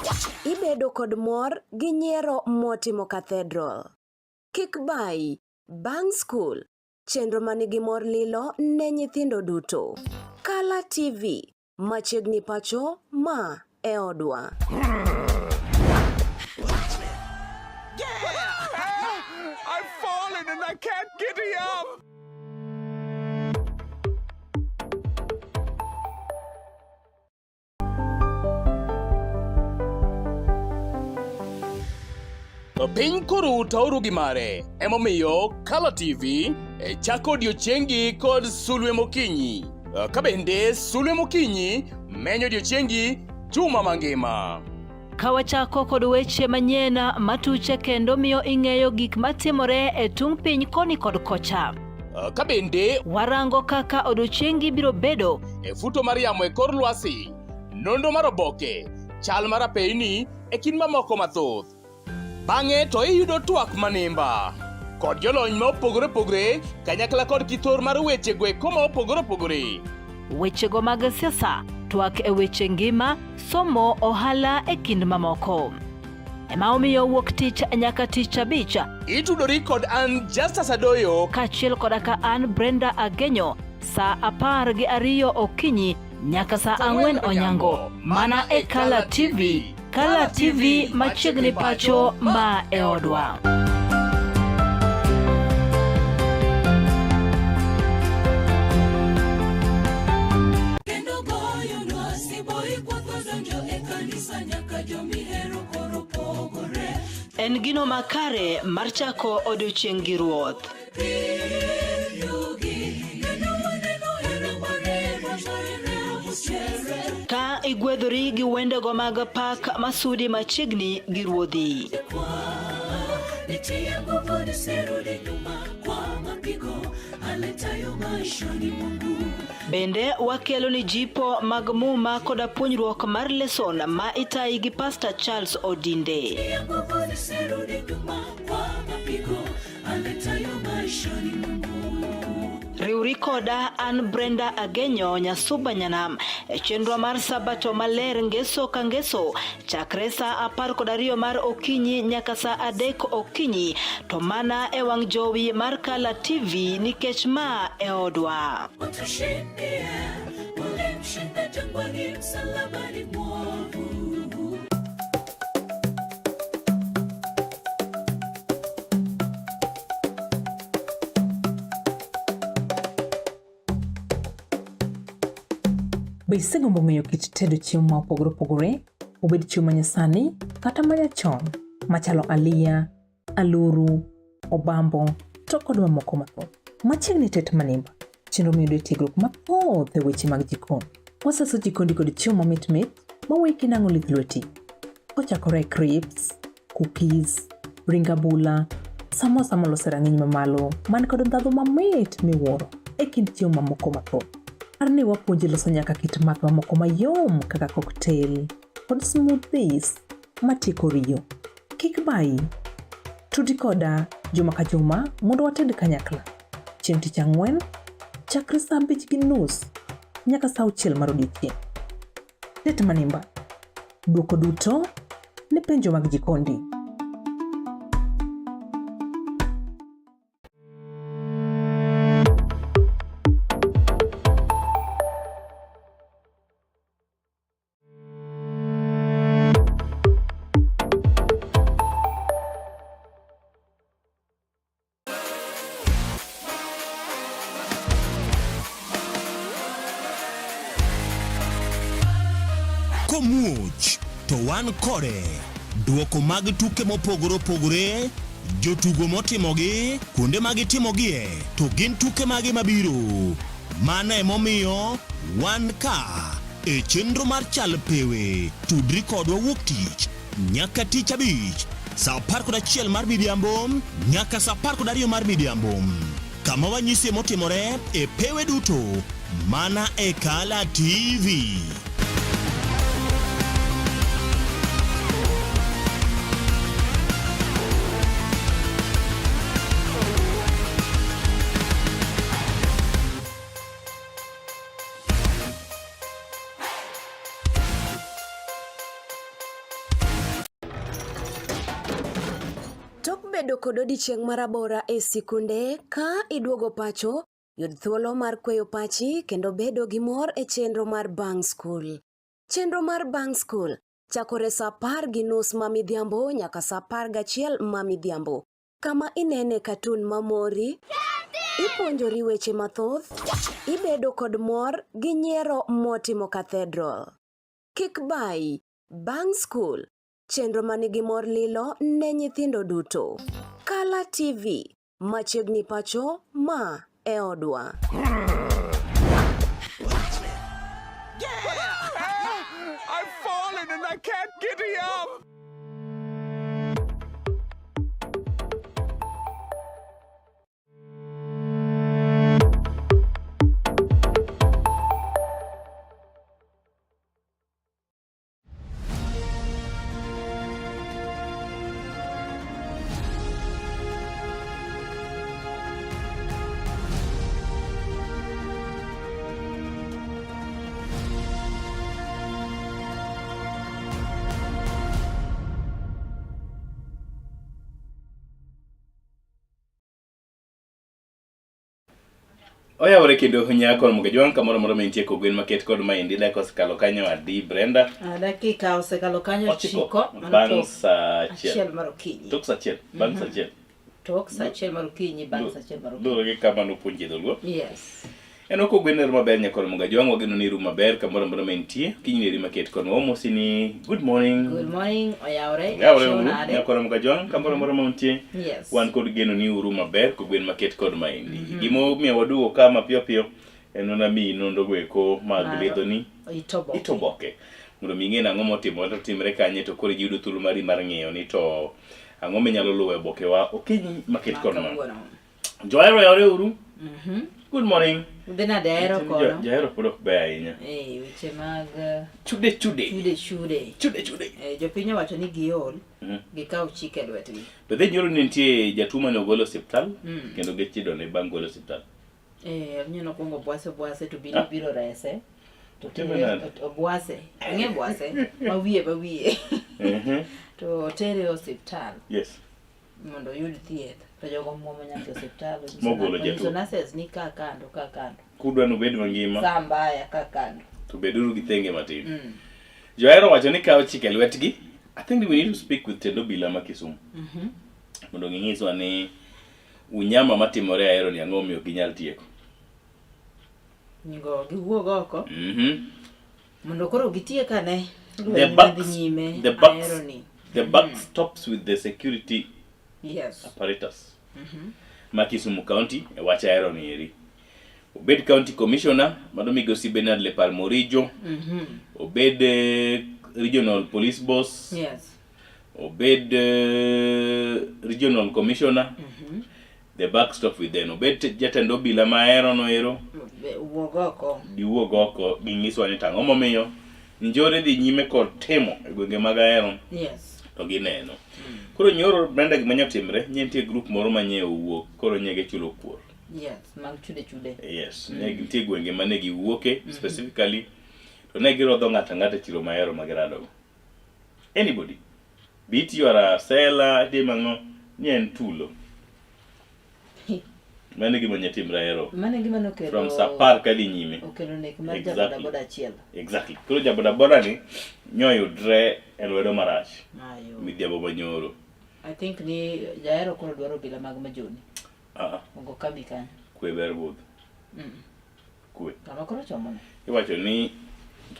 ibedo kod mor gi nyiero motimo cathedral. Kik bayi, bang' skul, chenro manigi mor lilo ne nyithindo duto. Kala TV, machiegni pacho, ma e odwa. I've fallen and I can't get up. Piny koro tauru gi mare, emomiyo Kala TV e chako odiechiengi kod sulwe mokinyi. Ka bende sulwe mokinyi menyo odiechiengi juma mangima. Ka wachako kod weche manyien matuche kendo miyo ing'eyo gik matimore e tung' piny koni kod kocha. Ka bende warango kaka odiechiengi biro bedo e futo mar yamo e kor lwasi, nonro mar oboke, chal mar apeyni e kind mamoko mathoth. Bang'e to iyudo twak manimba kod jolony ma opogore opogore kanyakla kod kithor mar weche go eko ma opogore opogore. Wechego mag siasa, twak e weche ngima, somo, ohala e kind mamoko. Ema omiyo wuok tich nyaka tich abich. Itudori kod an Justus Adoyo kaachiel koda ka an Brenda Agenyo saa 12 okinyi nyaka saa 4 onyango mana e Kala TV. Kala TV machiegni pacho ma e odwa. Kendo goyonwa siboi kwatho donjo e kanisa nyaka jomihero koro pogore. En gino makare mar chako odiochieng' gi Ruoth. Ka igwedhori gi wendego mag pak masudi machiegni gi Ruodhi. Nitie nguvu nisirudi nyuma kwa mapigo aletayo maishani mwangu. Bende wakelo ni jipo mag muma koda puonjruok mar leson ma itayi gi Pastor Charles Odinde. Nitie nguvu nisirudi nyuma kwa mapigo aletayo maishani mwangu. Riwri koda an Brenda Agenyo Nyasuba Nyanam e chenro mar Sabato maler ngeso ka ngeso chakre saa 12 mar okinyi nyaka saa 3 okinyi to mana e wang' jowi mar Kala TV nikech ma e odwa. Utushindie, ulimshinda jangwani msalabani mwovu. Be isegombo ng'eyo kit tedo chiemo ma opogore opogore, obed chiemo ma nyasani kata ma nyachon, machalo aliya, aluru, obambo, to kod mamoko mathoth? Machiegni tet manimba, chenro miyudo e tiegruok mathoth e weche mag jikon. Wasaso jikondi kod chiemo mamit mit maweyi kinang'o lith lweti. Kochakore e crisps, cookies, ring abula, samosa molos e rang'iny mamalo man kod ndhadhu mamit miwuoro e kind chiemo mamoko mathoth. Par ni wapuonji loso nyaka kit math mamoko mayom kaka cocktail kod smoothies matieko riyo. Kik bayi. Tudi koda juma ka juma mondo wated kanyakla. Chieng' tich ang'wen, chakre saa 5:30 nyaka saa 6 mar odiechieng'. Tet manimba. Dwoko duto ne penjo mag jikondi. Komuoch to wan kode. Duoko mag tuke mopogore opogore, jotugo motimogi, kuonde ma gitimogie, to gin tuke mage mabiro. Mano emomiyo wan ka e chenro mar Chal Pewe. Tudri kodwa wuok tich nyaka tich abich saa 11 mar midhiambo nyaka saa 12 mar midhiambo kama wanyisie motimore e pewe duto mana e Kala TV. Tok bedo kod odiechieng' marabora e sikunde, ka iduogo pacho, yud thuolo mar kweyo pachi kendo bedo gi mor e chenro mar bang' skul. Chenro mar bang' skul chakore saa 10:30 ma midhiambo nyaka saa 11 ma midhiambo, kama inene katun mamori, ipuonjori weche mathoth, ibedo kod mor gi nyiero motimo cathedral. Kik bayi, bang' skul, chenro manigi mor lilo ne nyithindo duto. Kala TV, machiegni pacho, ma e odwa. I've fallen and I can't get up. Oyawore kendo nyako Mugejwang' kamoro amora ma intie kogwen maket kod maendi dakika osekalo kanyo adi Brenda? Ah, dakika osekalo kanyo Ochiko ochiko mano bang' tok saa achiel. achiel mar okinyi. Tok saa achiel, bang' saa achiel. Tok saa achiel mar okinyi bang' saa achiel mar okinyi. Luwore gi kama nopuonjie dholuo. Yes. En ok ogwen ero maber nyakor Mugajwang' wageno ni iru maber kamoro amora ma intie. Kinyni eri maket kod wamosi ni good morning. Good morning, oyawre. Oyawore Chiew uru nade? nyakor Mugajwang' kamoro amora ma untie. Yes. Wan kod geno ni uru maber kogwen maket kod maendi. Gimomiyo waduogo ka mapiyo piyo en mana miyi nonro go eko mag Mar- lidhoni Itoboke. itoboke mondo mi ing'e ni ang'o motimore to timre kanye to koro iyudo thuolo mari mar ng'eyo ni to ang'o minyalo luwo e obokewa okinyi maket kod ma. Kawuono. Johero oyawore uru. Good morning. Udhi nade ahero kono? Johero pod ok ber ahinya. Eh, weche mag Chude chude. chude chude. Chude chude. Eh, jopiny owacho ni giol, gikaw chik e lwetgi. To dhi nyoro ni nitie jatuo mane ogol e osiptal kendo geche donde bang' golo e osiptal. Eh, awinjo nokwongo obwase obwase to biro Ah. biro rese. To Otime tere- nade? obwase. Ing'e bwase? Mawiye mawiye. To otere e osiptal Yes. mondo oyud thieth. To jogo muomo nyaka e osiptal. onyiso Mogolo na- jatuo. Onyiso nurses ni ka kando ka kando. Kudwa nubed mangima Saa mbaya ka kando. to beduru gi thenge matin. Johero wacho ni kawo chike e lwetgi. I think we need to speak with Tendo Bila ma Kisumu mondo ginyiswa ni unyama matimore Ahero ni ang'o omiyo ok ginyal tieko. Nyingo giwuog oko mondo koro gitiek ane The lweny buck, madhi nyime the buck, Ahero ni. the buck stops with the security Yes. apparatus ma Kisumu County e wach Ahero ni eri. Obed county commissioner mano migosi Bernard Lepar Morijo, obed regional police boss, Yes. obed regional commissioner, the buck stop with them. Obed jatend obila ma Ahero no ero, Wuog oko. giwuog oko ginyiswa ni tang'o momiyo njore dhi nyime kod timo e gwenge mag Ahero Yes. to gineno. Koro nyoro Brenda gima nyo timre, nye nitie group moro manye owuok, koro nye gichulo kuor. Yes, mag chude chude. Yes, ne nitie gwenge mane giwuoke specifically to ne girodho ng'ato ang'ata e chiro ma Ahero ma giradogo. Anybody. Be it you are a seller, itimo ang'o, ni en tulo. Mano e gima nye timre Ahero. Mano e gima nokelo From saa apar kadhi nyime. Okelo nek mar Exactly. jabodaboda achiel. Exactly. Koro jabodaboda ni nyoyudre e lwedo marach. Ayo. Midhiambo manyoro. I think ni jahero koro dwaro obila mag majoni. Ah, Ogo kambi kanyo. kwe ber budho. Kwe. Kama koro chomo no. Iwacho ni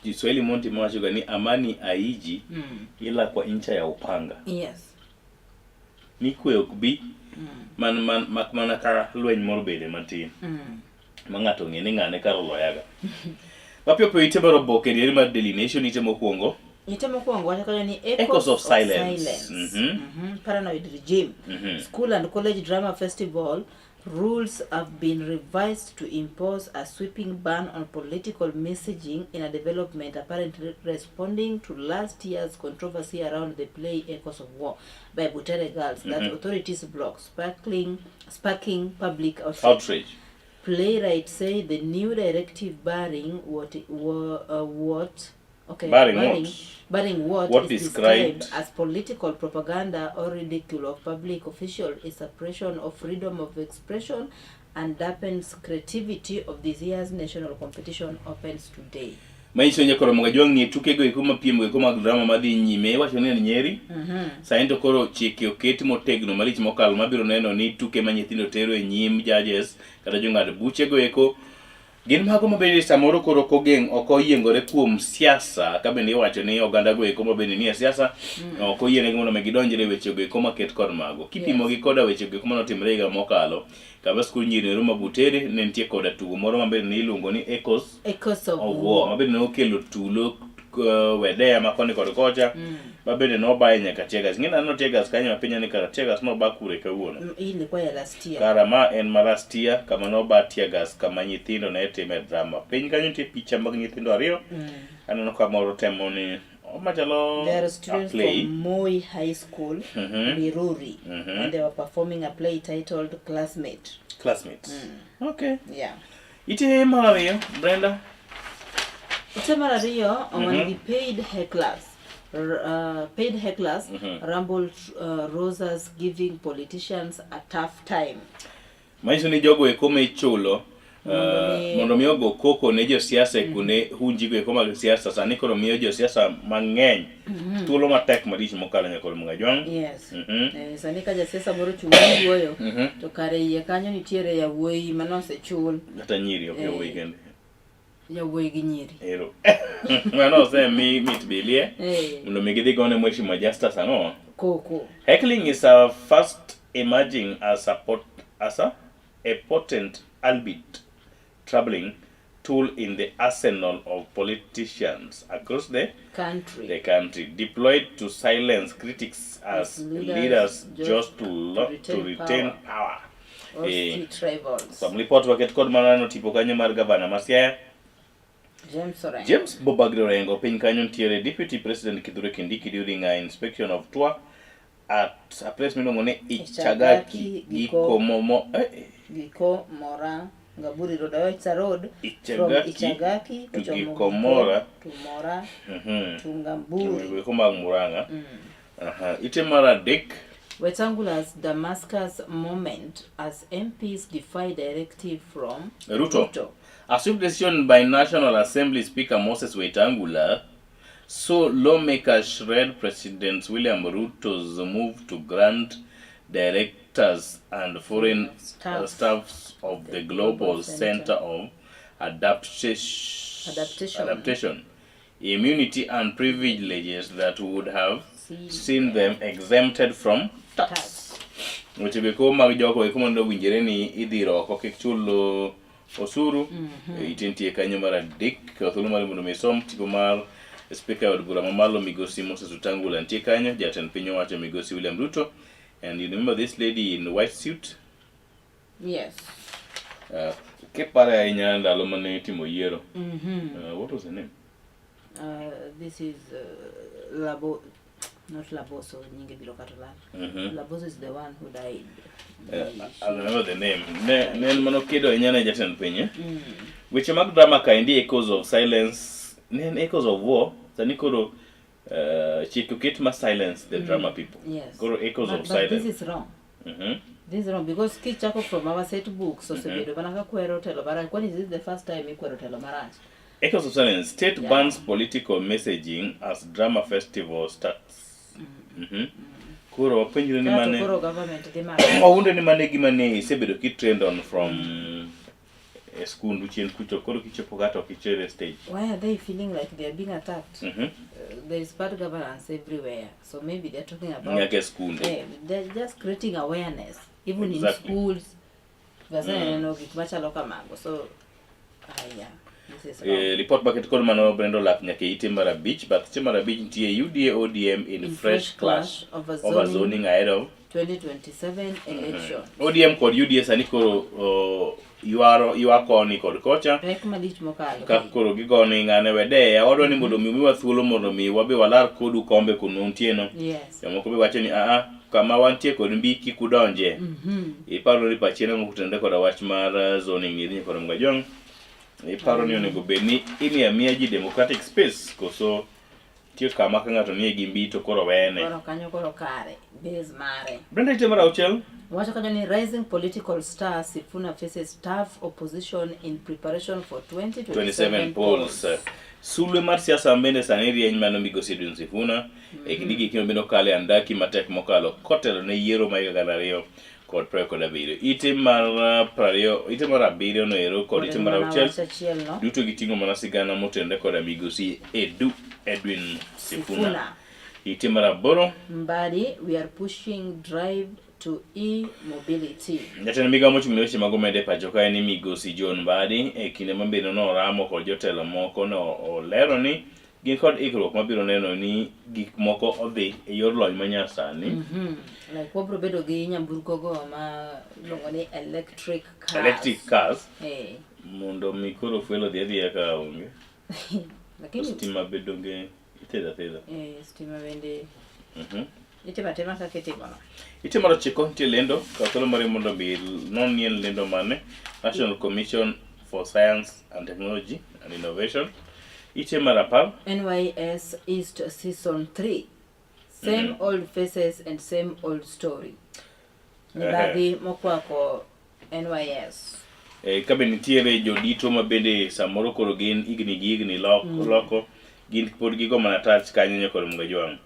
Kiswahili monti mawacho ga ni amani aiji ila kwa ncha ya upanga. Yes. Ni kwe ok bi man man mak mana ka lweny moro bede matin. Ma ng'ato ong'e ni ng'ane kar oloyaga. Mapiyo piyo ite mar oboke diere mar Daily Nation ite mokwongo. Ite mokwongo wacho kanyo ni Echoes of Silence. Paranoid regime. School and college drama festival rules have been revised to impose a sweeping ban on political messaging in a development apparently responding to last year's controversy around the play Echoes of War by Butere Girls that authorities blocked, sparking public outrage. Outrage. Playwrights say the new directive barring what what okay Barring what? barring what, What is described described as political propaganda or ridicule of public official is suppression of freedom of expression and dampens creativity of this year's national competition opens today. Manyiso ni koro Mugajwang' ni tukego eko mapiem go eko mag drama madhi nyime iwacho ni en Nyeri. Sani to koro chike oket motegno malich mokalo mabiro neno ni tuke ma nyithindo tero e nyim judges kata jong'ad buchego eko gin mago mabende samoro koro ok ogeng' ok oyiengore kuom siasa ka bende iwacho ni oganda go eko mabende nie siasa ok oyienegi mondo mi gidonjre e wechego eko maket kod mago kipimo gi koda wechego eko manotimre higa mokalo kama skul nyiri ero ma Butere ne nitie koda tugo moro mabende ne iluongo ni Echoes Echoes of of War mabende ne okelo tulo Wedea ma koni kod kocha mabende nobaye nyaka teargas ng'e naneno teargas kanyo mapinya ni kara teargas noba kure kawuono Hii ilikuwa ya last year. kara ma en ma last year kama noba teargas kama nyithindo ne time drama piny kanyo nitie picha mag nyithindo ariyo aneno ka moro temo ni machalo There are a students play from Moi High School, Miruri, and they were performing a play titled Classmate. Classmates. Okay. Yeah. Ite mar ariyo Brenda. Ite mar ariyo owan gi paid hecklers. Paid hecklers rumble rosas giving politicians a tough time. Manyiso ni jogo eko michulo Mondo mi ogo koko ne josiasa e kuonde hunjigo eko mag siasa sani koro miyo josiasa mang'eny thuolo matek malich mokalo nyaka Ramogi Ajwang'. Yes. Eh, sani ka jasiasa moro chung' wuoyo to kare iye kanyo nitiere yawuoyi mane osechul. Kata nyiri ok yawuoyi kende. Yawuoyi gi nyiri. Ero. Mano osemi mit bilie Eh. mondo mi gidhi gone Mheshimiwa Justus ang'o? Koko. Heckling is a fast emerging as a pot, as a potent albeit troubling tool in the arsenal of politicians across the Country. the country, deployed to silence critics as As leaders leaders just just to, to to retain retain power. Or Eh, street rivals. Som lipot waket kod manano tipo kanyo mar gavana ma Siaya James Orengo. James Bobagre Orengo piny kanyo nitiere Deputy President Kithure Kindiki during a inspection of tour at a place miluongo ni Ichagaki Ichagaki, Giko Momo eh, Giko Mora Ngaburi Road. Oh, it's a road from Ichagaki Ichagaki to kochomo Gikomora. to Mora to Ngamburi. Weko mag Murang'a. Aha. Ite mar adek Wetangula's Damascus moment as MPs defy directive from Ruto. A swift decision by National Assembly Speaker Moses Wetangula saw lawmakers shred President William Ruto's move to grant directors and foreign Staff. staffs of the Global Center of Adaptation, Adaptation. Adaptation immunity and privileges that would have Seen seen them exempted from tax. Weche go eko mag jogo eko mondo owinjore ni idhiro oko kik chul osuru. Ite nitie kanyo mar adek kaw thuolo mar mondo mi isom tipo mar spika e od bura mamalo migosi Moses Wetangula nitie kanyo jatend piny owacho migosi William Ruto and you remember this lady in white suit Yes. Kipare ahinya ndalo mane itimo yiero. What was her name? This is Labo, not Laboso, nyinge biro kata lal. Laboso is the one who died. I remember the name. Ne, ne en mano kedo ahinya ne jatend piny. Eh? Weche mag drama kaendi Echoes of Silence, ne en Echoes of War, sani koro chik oket ma silence the drama people. Yes. Koro Echoes but, of but this Silence. is wrong. This is wrong because kichako from our set books osebedo mana ka kwero telo marach. Kwani is this the first time ikwero telo marach? Echoes of Silence, state Yeah. bans political messaging as drama festival starts. Koro wapenjre ni Kato mane koro government dhi malo. wawuonde ni mane gima ne isebedo kitrend on from e skundu chien kucho koro kichopo kata ok ichere stage. Why are they feeling like they are being attacked? There is bad governance everywhere. So maybe they're talking about Nyaka e skunde. They're just creating awareness even Exactly. in schools. Waseneno gik machalo kamago. So yeah, this is wrong. Report bucket kod mano Brenda Olap nyaka e ite mar abich. Bath ite mar abich nitie UDA ODM in In fresh fresh clash clash over over zoning. zoning ahead of 2027 election. ODM kod UDA sani koro ywaro ywak koni kod kocha Pek malich mokalo. kaka koro gigone ng'ane wedeya wadwa ni mondo mi umiwa thuolo mondo mi wabe walar kodu kombe kuma untieno. Yes. Jomoko be wacho ni aa kama wantie kod mbi kik udonje. Iparo ni pachi nang'o kotenore koda wach mar zoning ni kod Mgajwang'? Iparo ni onego bed ni imiyo amiya ji democratic space koso nitie kama ka ng'ato nie gi mbi to koro wene. Koro kanyo koro kare base mare. Brenda ite mar auchiel. Wacho kanyo ni rising political star Sifuna faces tough opposition in preparation for 2027 27 polls. Sulwe mar siasa bende sani rieny mano migosi Edwin Sifuna e kinde gi kendo bende okalo e andaki matek mokalo kotelo ne yiero mar higa gana ariyo kod piero kod abiriyo. Ite mar prariyo, ite mar abiriyo no ero kod ite mar Mana auchiel wach achiel no. duto giting'o mana sigana motenore koda migosi Edu Edwin Sifuna. Sifuna. Ite mar aboro Mbadi, we are pushing drive to e-mobility. Jatend migao mochung' ne weche mag omenda e pacho kae ni migosi John Mbadi e kinde ma bende noramo kod jotelo moko no olero ni gin kod ikruok mabiro neno ni gik moko odhi e yor lony manyasani. Like wabro bedo gi nyamburko go ma iluongo ni electric cars. Electric cars Eh. mondo mi koro fuel odhi adhiya ka onge. Lakini Stima be donge ithedho atedha. Stima bende itimo atima kaka itimo no. Ite mar ochiko nitie lendo kaw thuolo mari mondo mi non ni en lendo mane National Commission for Science and Technology and Innovation. Ite mar apar NYS East Season 3. Same old faces and same old story. Mibadhi mokwako NYS. Eh, ka be nitiere jodito ma bende samoro koro gin higni gi higni lok, loko gin pod gigo mana tach kanyo nyakoro Mugajwang'.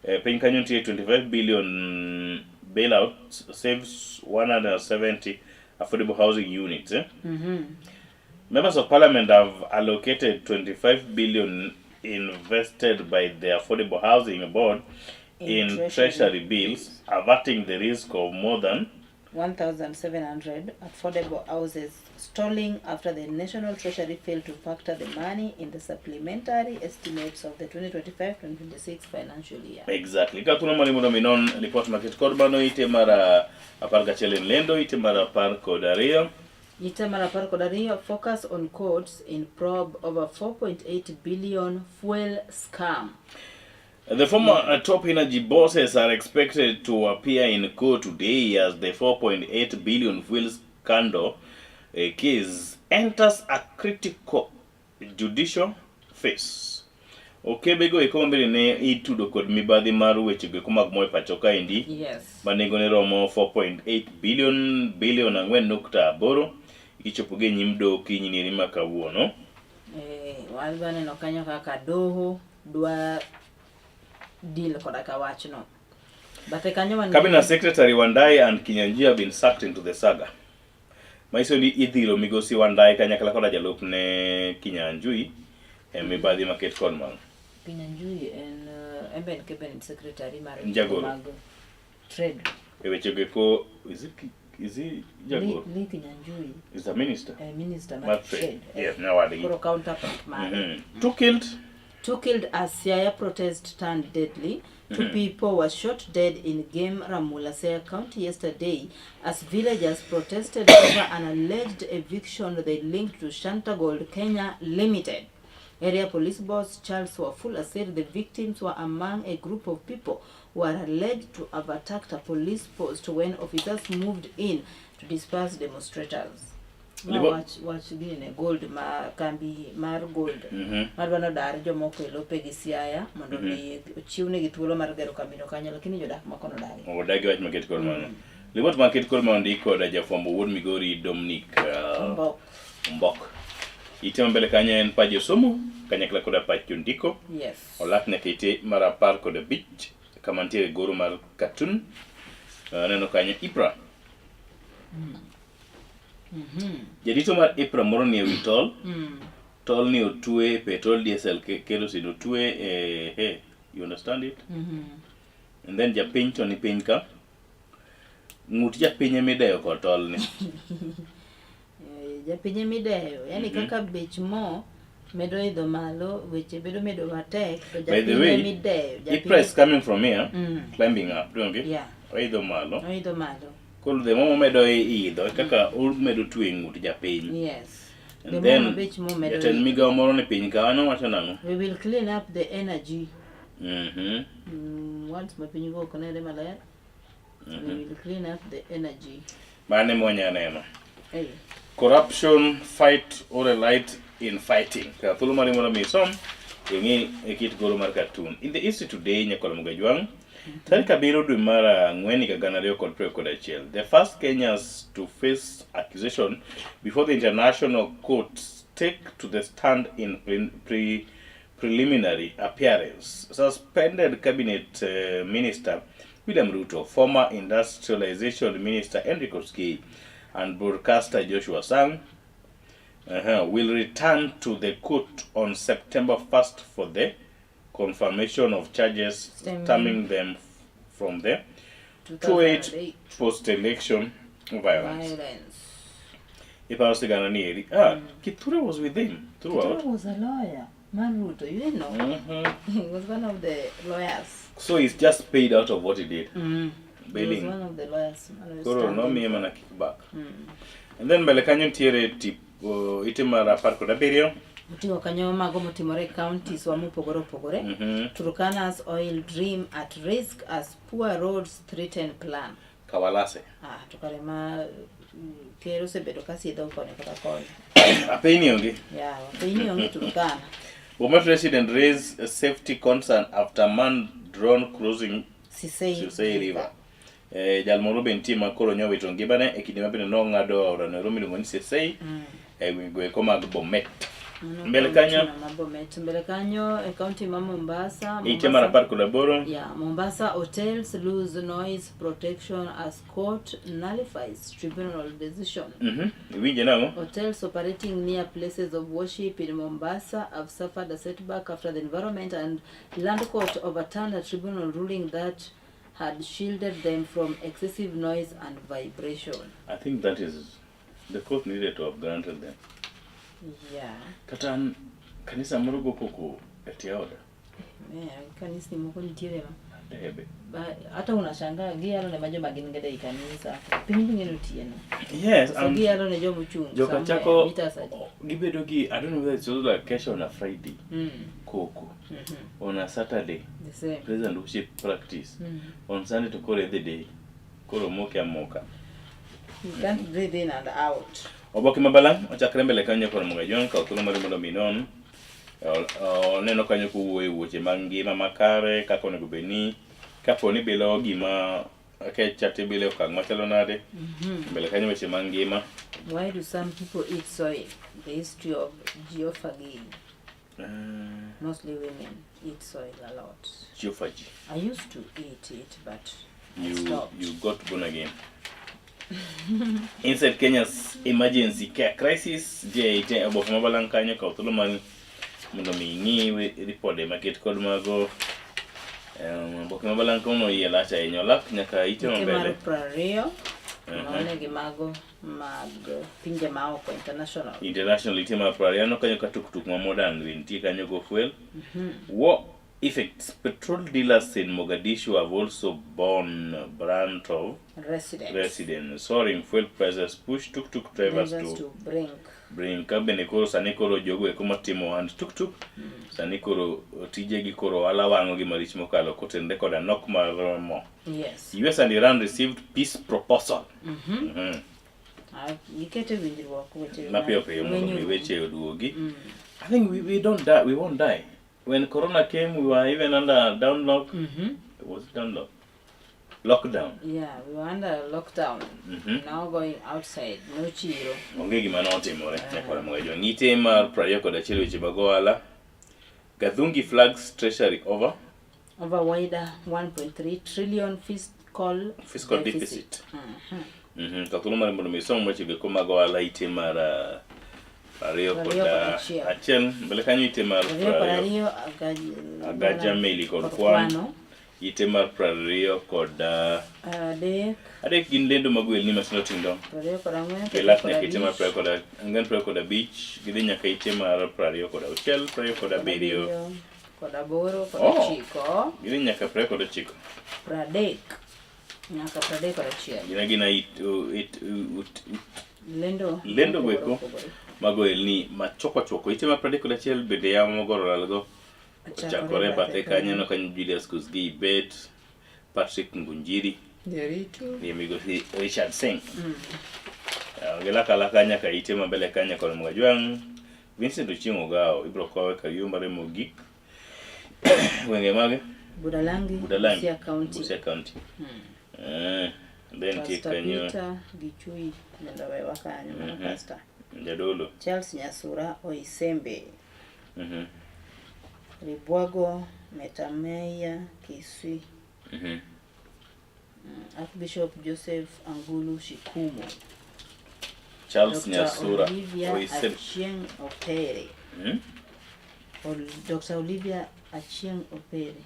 Eh, piny kanyo nitie 25 billion bailout saves 170 affordable housing units. Eh? Members of Parliament have allocated 25 billion invested by the Affordable Housing Board in, In treasury, treasury bills, averting the risk of more than 1,700 affordable houses stalling after the National Treasury failed to factor the money in the supplementary estimates of the 2025-2026 financial year. Exactly. Ka thuolo mari mondo mi non ripot maket kod mano ite mar 11 en lendo, ite mar 12. Ite mar 12 focus on courts in probe over 4.8 billion fuel scam. The former top energy bosses are expected to appear in court today as the 4.8 billion fuel scandal case enters a critical judicial phase. Okebego eko mabende ne itudo kod mibadhi mar wechego eko mag mo e pacho kaendi Yes. ma nengone romo 4.8 billion bilion 4.8 ichopogi e nyim doho kiny nieri ma kawuono. Eh, wadwa neno kanyo kaka doho dwa deal koda ka wachno. Bathe kanyo wan gi- Cabinet Secretary Wandayi and Kinyanjui have been sucked into the saga. Manyiso ni idhiro migosi Wandayi kanyakla koda jalupne Kinyanjui e mibadhi maket kod mano. Kinyanjui en eh, en be en cabinet secretary mar En jagoro. mag trade. E wechego eko is it is he jagoro? Lee Kinyanjui Is the minister? eh, minister mar Mar trade. trade. eh. Yes, nyawadgi. Koro counterpart mare. Two killed. Two killed as Siaya protest turned deadly. 2 people were shot dead in Game Ramula, Siaya County yesterday as villagers protested over an alleged eviction they linked to Shantagold Kenya Limited. Area police boss Charles Wafula said the victims were among a group of people who are alleged to have attacked a police post when officers moved in to disperse demonstrators. Ma wach wach gine gold ma kambi mar gold madwa nodar jomoko e lopegi Siaya mondo mi ochiwnegi thuolo mar gero kambino kanyo lakini jodak moko nodagi. Odagi wach maket kod mano. Lipot maket kod mano ndik kod jafwambo wuod Migori Dominic Ombok. Ombok. Ite mambele kanyo en pach josomo kanyakla koda pach jondiko. Yes. Olak nyaka ite mar 15 kama nitiere goro mar cartoon. Aneno kanyo Ibra. Jarito mar Ibra moro nie wi tol. Tol ni otwe petrol, diesel, kerosene otwe e hey, you understand it? And then japiny to ni piny ka. Ng'ut japiny emideyo kod tol ni. Eh, japiny emideyo yani kaka bech mo medo idho malo weche bedo medo matek to By the japiny way, emideyo Ibra is coming from here, climbing up, donge? Yeah. Oidho malo. oidho malo Koro the more omedo idho, e kaka omedo twe ng'ut japiny. yes And the more then bech mo medo jatend idho. migawo moro ni piny ka, an owacho nang'o? we will clean up the energy Once ma piny go ok nere maler we will clean up the energy Mano ema wanya neno. hey. Corruption fight or a light in fighting. Ka thuolo mari mondo mi isom ing'i e kit goro mar cartoon. In the East Today Nyakwar Mugajwang' tarik 7 dwe mar 4 higa 2021. The first Kenyans to face accusation before the international courts take to the stand in preliminary appearance. Suspended cabinet minister William Ruto, former industrialization minister Henry Koskei, and broadcaster Joshua Sang will return to the court on September 1st for the confirmation of charges stemming them from the 28 2008 post-election violence. violence. Iparo sigana ni eri. Kithure was with him throughout. Kithure was a lawyer. Man Ruto, you didn't know. He was one of the lawyers. So he's just paid out of what he did. He was Bailing. one of the lawyers. Man Koro standing. nomiye mana kickback. And then mbele kanyo nitiere tipo ite mar 17. Oting'o kanyo mago motimore e counties wa mopogore opogore. Turkana's oil dream at risk as poor roads threaten plan. Kawalase. To kare ma ker osebedo ka sidho koni kata koni. Apeyni onge. Yeah, apeyni onge Turkana. Bomet resident raised a safety concern after man drone crossing Sisei Sisei River. Eh, jal moro be nitie ma koro nyowito ngimane e kinde ma bende nong'ado aora no ero miluongo ni Sesei e gwenge eko mag Bomet. Mano Mbele kaunti kanyo ma Bomet. Mbele kanyo e kaunti ma Mombasa. ite mar 18. Yeah, Mombasa hotels lose noise protection as court nullifies tribunal decision. Iwinje nang'o? Hotels operating near places of worship in Mombasa have suffered a setback after the Environment and Land Court overturned a tribunal ruling that had shielded them from excessive noise and vibration. I think that is the court needed to have granted them. Yeah. Kata an kanisa moro go koko e tie oda. Me, kanisni moko nitiere ma Debe. Hata unashangaa giyalo ne ma joma gin godo ei kanisa piny bing'e otieno. Yes, So giyalo ne joma ochung' joka somewhere, chako meters adi. gibedo gi I don't know whether it's also like kesha on a Friday. Koko. On a Saturday. The same. Praise and worship practice. On Sunday to koro the day. Koro moke amoka. You can't breathe in and out. Oboke ma balang' ochakre mbele kanyo kod Muga John kaw thuolo mare mondo mi non oneno kanyo kowuoyo e weche mag ngima makare kaka onego bed ni kapo ni bilo gima kech cha tibile e okang' machalo nade. Mbele kanyo weche mag ngima. Why do some people eat soil? The history of geophagy. Mostly women eat soil a lot. Geophagy. I used to eat it, but I You, stopped. you got born again. Inside Kenya's emergency care crisis, je ite oboke ma balang' kanyo kaw thuolo mar mondo mi ing'i ripode maket kod mago oboke ma balang' kono iye lach ahinya olak nyaka ite Ite mar mambele. 20 maone gi mago mag pinje maoko international. International ite mar 20 aneno kanyo ka tuktuk ma modern be nitie kanyo go fuel. War effects petrol dealers in Mogadishu have also borne brunt of Residents. residents. Soaring fuel prices push tuk-tuk drivers Drivers to to brink. bring ka bende koro sani koro jogo eko matimo ohand tuktuk sani koro tijegi koro ohala wang'o gi marich mokalo kotenre koda nok mar mo. Yes. US and Iran received peace proposal. Ah, Giketo e winjruok weche Mapiyo piyo mondo mi lweny weche oduogi. I think we don't die, we won't die. When corona came we were even under downlock. Was it downlock? Lockdown. Yeah, we were under lockdown. Now going outside, no chiro. Onge gima notimore nyakwara Mugajo. Ng'ite mar 21 weche mag ohala. Gathungi flags treasury over Over wider 1.3 trillion fiscal, fiscal deficit. Ka thuolo mar mondo mi isom weche go mag ohala ite mar 21 Prariyo kod achiel. achiel mbele kanyo ite mar 22 20 agaja meli kod kwan kwano. ite mar 23 Adek, adek gin lendo mag welni matindo tindo 24, gilak nyaka ite mar 25, 24 25 gidhi nyaka ite mar 26 27 kod aboro, kod Oh. ochiko, gidhi nyaka 29 30 nyaka 31. gin agina it, it, ut, ut, Lendo. lendo mopogore goeko opogore. mago elni machoko chwako ite mar 31 bende yamo mogoro lalgo ochakore bathe kanyo no kanyo Julius Kosgei Bet Patrick Ngunjiri Jaritu. ni migosi Richard Singh. Gilaka alaka nyaka ite mambele kanyo kod Mgajwang' Vincent Ochieng' Ogawo ibiro kowe kar yueyo mare mogik gwenge mage Budalangi, Budalangi, Busia County. Busia County. Then nitie Pastor kanyo Peter Gichui bende owewa kanyo, mano pastor. Jadolo. Charles Nyasura Oisembe, Ribwago Metameya Kiswi, Archbishop Joseph Angulu Shikumo, Charles Dr. Nyasura Olivia Oisembe. Achieng' Opere. Dr. Olivia Achieng' Opere.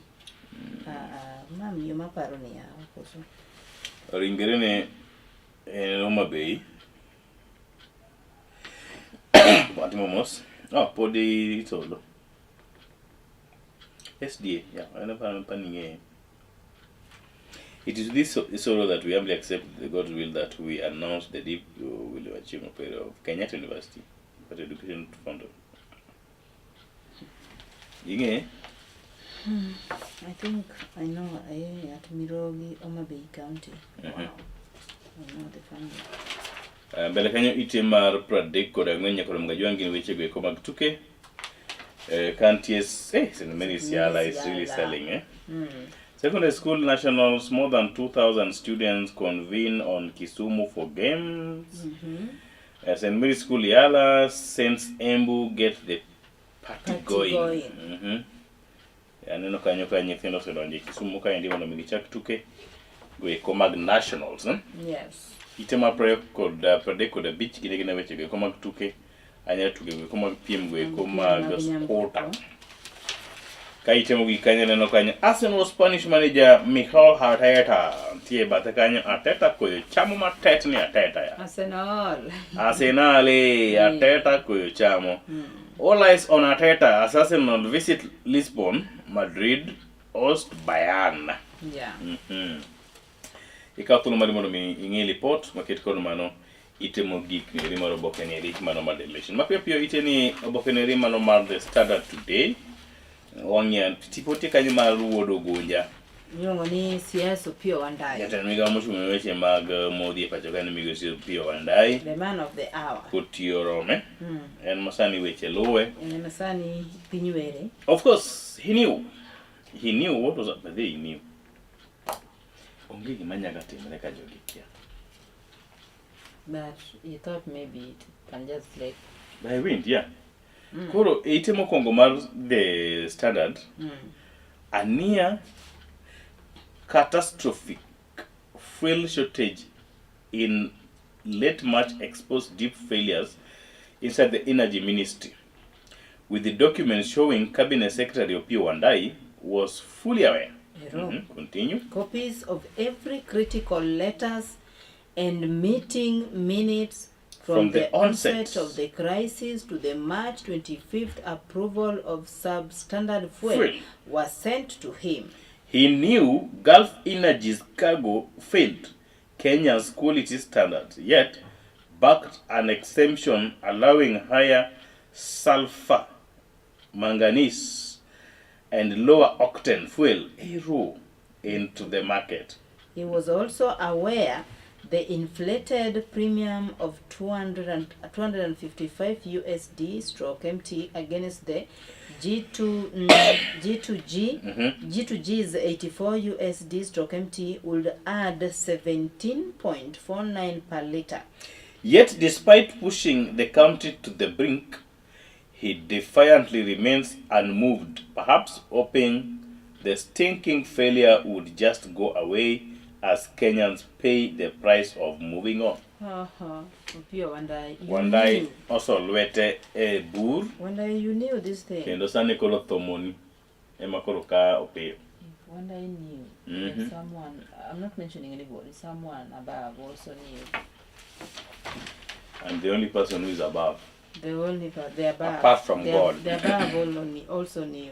Ma miyo maparo ni yawa koso. Ringre ne en Homa Bay. Watimo mos. Oh, pod itolo. SDA, yeah, I never panning. It is this sorrow that we humbly accept the God's will that we announce the deep will achieve of Kenyatta University, but Education Fund. Ing'e? I think I know at Mirogi, Homa Bay County. Wow. I know the family. Mbele kanyo ite mar 34 nyaka Mgajwang' gin weche go eko mag tuke. Ka nitie St. Mary's Yala is really selling, eh? Secondary school nationals, more than 2,000 students convene on Kisumu for games. St. Mary's School Yala, Saints Embu get the party, Party going. going. Aneno kanyo ka nyithindo osedonjo e Kisumu kaendi mondo mi gichak tuke goeko mag nationals. Eh? Yes. Ite mar 35 gin gin weche goeko mag tuke anyalo tuke goeko mag piem goeko Mag mag piem mag skuta. nyamburko. Ka ite mogik kanyo neno kanyo Arsenal Spanish manager Mikel Arteta nitie e bathe kanyo Arteta koyo chamo matet ni Arteta ya. Arsenal. Arsenal Arteta koyo chamo. All eyes on Arteta as Arsenal visit Lisbon, Madrid, host Bayern. Ikaw thuolo mari mondo mi ing'e lipot maket kod mano ite mogik ni eri mar oboke ni eri mano mar Daily Nation. Mapiyo piyo ite ni oboke ni eri mano mar The Standard Today. Wang'e tipo tie kanyo mar Wuod Ogunja. Iluongo ni CS Opiyo Wandayi. Jatend migawo mochung' ne weche mag modhi e pacho ka ni migosi Opiyo Wandayi The man of the hour. kotiyo rome. En masani weche luwe. En ema sani piny were. Of course, he knew. He knew what was up, but he knew. Onge gima nyaka timre ka jogi kia. But he thought maybe it can just like By wind, yeah. Koro e ite mokwongo mar The Standard, a near catastrophic fuel shortage in late March exposed deep failures inside the energy ministry, with the documents showing Cabinet Secretary Opiyo Wandayi was fully aware. Ero. Continue. Copies of every critical letters and meeting minutes from, From the onset. of the crisis to the March 25th approval of substandard fuel, Fuel. was sent to him. He knew Gulf Energy's cargo failed Kenya's quality standards, yet backed an exemption allowing higher sulfur, manganese, and lower octane fuel ARO into the market. He was also aware the inflated premium of 200 and, 255 USD stroke MT against the G2, G2G, G2G's 84 USD stroke MT would add 17.49 per liter. Yet, despite pushing the country to the brink, he defiantly remains unmoved, perhaps hoping the stinking failure would just go away as Kenyans pay the price of moving on. Opiyo Wandayi, you Wandayi knew. oso lwete e bur Wandayi, you knew this thing. kendo sani koro thomoni ema koro ka opiyo. Wandayi knew. Someone, I'm not mentioning anybody, someone above also knew. I'm the only person who is above. The only the above. Apart from God. The above also knew.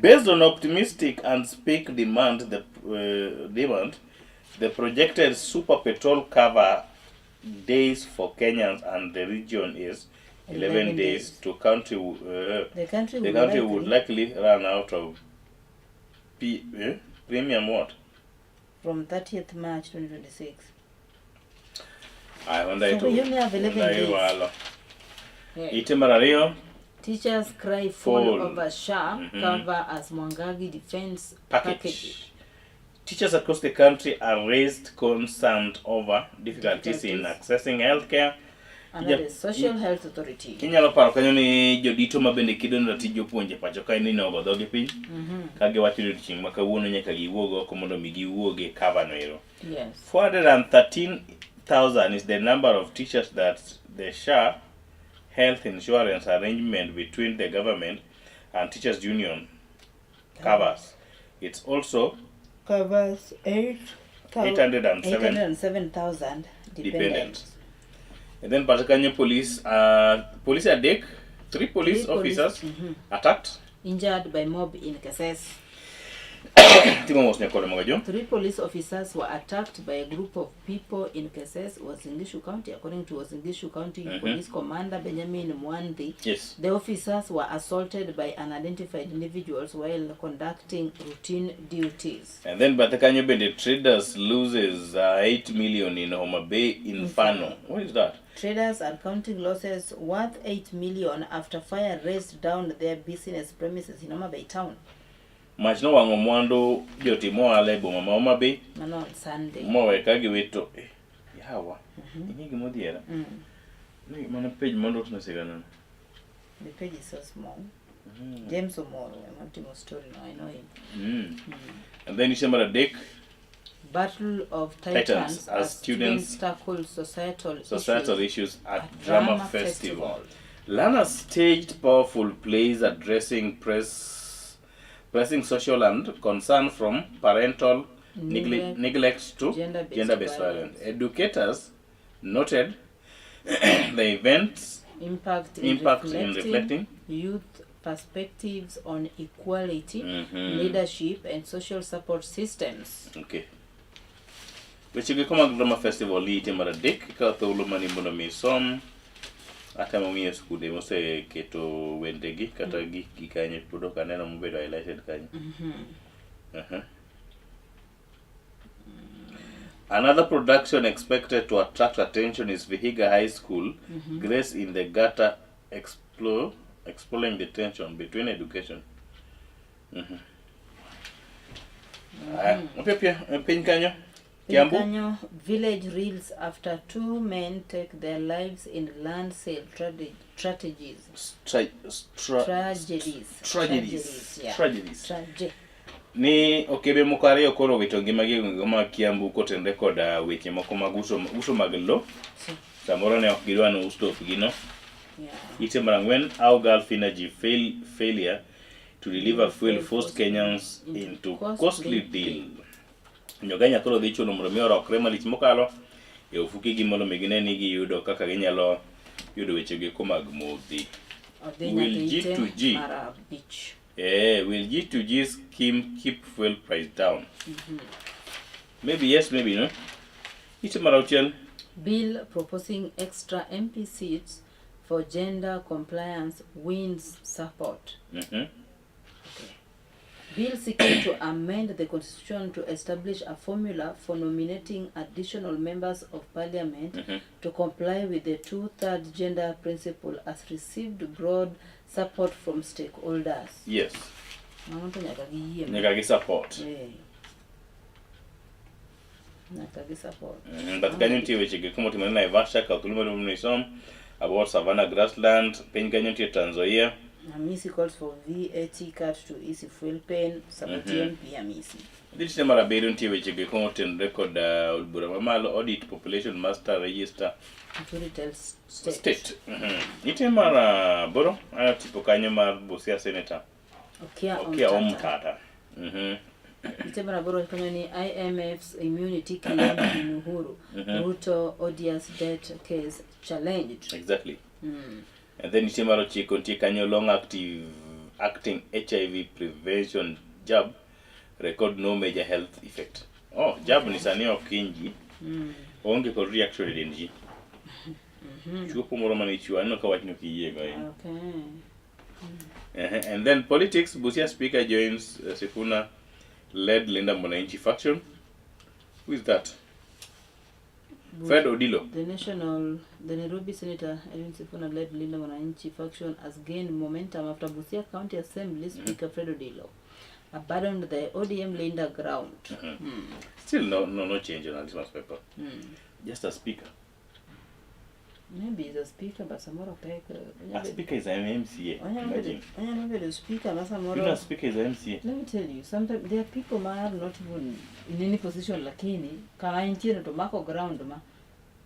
Based on optimistic and speak demand, the projected super petrol cover days for Kenyans and the region is 11, 11 days, days. to country. The country the would country would likely run out of premium what? From 30th March 2026. I wonder So we only have 11 days. Yeah. Ite mar ariyo Teachers cry fall Fall. over SHA cover as Mwangangi defends package. package. Teachers across the country are raised concerned over difficulties in accessing healthcare. Under the Social Health Authority. Inyalo paro kanyo ni jodito ma bende kedo ne ratich jopuonje pacho kae ni nogo dhogi piny ka giwacho ni odiochieng' ma kawuono nyaka giwuog oko mondo mi giwuog e cover no ero. Yes. 413,000 is the number of teachers that the SHA health insurance arrangement between the government and teachers union covers. It's also Covers 807 807,000 dependents. dependents. And then pacho kanyo police adek, 3 police Three police, officers attacked. Injured by mob in Kasese. Timo mos nyakore mogajo. 3 police officers were attacked by a group of people in Kasese, Uasin Gishu County, according to Uasin Gishu County Police Commander Benjamin Mwandi. Yes. The officers were assaulted by unidentified individuals while conducting routine duties. And then bathe kanyo bende traders loses 8 million in Homa Bay Inferno. What is that? Traders are counting losses worth 8 million after fire razed down their business premises in Homa Bay town. Mach nowang'o mwandu jotim ohala e boma ma Homa Bay Mano on Sunday. mowe ka giwito eh, yawa. Ing'e gima odhiera? Mm. Ni mana page mondo usna sigana. The page is so small. James Omoro ema timo story no, I know him. And then ise mar adek Battle of Titans Titans, as students tackle societal, societal issues. issues at Drama Drama Festival. Lana staged powerful plays addressing pressing social and concern from parental Neglect, neglect to gender-based gender-based violence. Educators noted the event's Impact in impact in reflecting reflecting youth perspectives on equality, Mhm. leadership, and social support systems. Okay. Weche go mag Drama Festival ni ite mar adek ikawo thuolo mani mondo mi isom atemo ng'iyo skunde moseketo wendegi kata gikgi kanyo pod ok aneno mobedo highlighted kanyo. Uh-huh. Another production expected to attract attention is Vihiga High School, Grace in the Gutter, exploring the tension between education. Aya, mapiyo piyo, e piny kanyo. Kiambu. Kanyo, village reels after two men take their lives in land sale tragedies. Tragedies. Tragedies. Yeah. Tragedies. Trage. Ni okebe moko ariyo koro owito ngimagi e gwenge mag Kiambu kotenore koda weche moko mag uso, uso mag lo. Samoro ne ok gidwa ni us lopgi no. Ite mar ang'wen, how Gulf Energy failure to deliver fuel forced Kenyans into costly deal. Jokenya koro dhi chuno mondo mi orokre malich mokalo e ofukegi mondo mi gine ni giyudo kaka ginyalo yudo weche go eko mag modhi. Odhi Will nyaka ite G2G mar abich. Will G2G scheme keep fuel price down? Maybe yes, maybe no. Ite mar auchiel. Bill proposing extra MP seats for gender compliance wins support. Bill seeking to amend the constitution to establish a formula for nominating additional members of parliament to comply with the two-thirds gender principle has received broad support from stakeholders. Yes. Mano to nyaka giyie. Nyaka gi support. Nyaka gi support. But kanyo nitie weche go motimore Naivasha, kaw thuolo mar mondo isom about Savannah grassland, piny kanyo nitie Trans Nzoia. Amisi calls for VAT cut to easy fuel pain. Support MP Amisi. Dhi tine mar abiriyo nitie weche go motenore kod od bura mamalo audit population master register Muturi tells state. state. Nitie mar aboro, aneno tipo kanyo mar Busia senator Okia Okia Omtata. Omtata. Nitie mar aboro kanyo ni IMF's immunity claim in Uhuru. Ruto odious debt case challenged. Exactly. And then nitie mar ochiko nitie kanyo long acting HIV prevention jab record no major health effect. Oh, jab ni sani ok hiny ji. Oonge kod reaction e dend ji. Chuopo moro mane ichiwo aneno ka wachno ok iyiego ahinya. And then politics, Busia speaker joins Sifuna led Linda Mwananchi faction. Who is that? Fred Odilo. The Nairobi Senator Edwin Sifuna led Linda Mwananchi faction has gained momentum after Busia County Assembly Speaker Fred Odilo abandoned the ODM Linda ground. Still no change on Christmas paper. Just a speaker. Maybe he's a speaker, but samoro pek. A speaker is an MCA. Imagine. Onyalo bedo speaker ma samoro. You know, a speaker is an MCA. Let me tell you, sometimes there are people ma are not even in any position, lakini kama intiere to mako ground ma.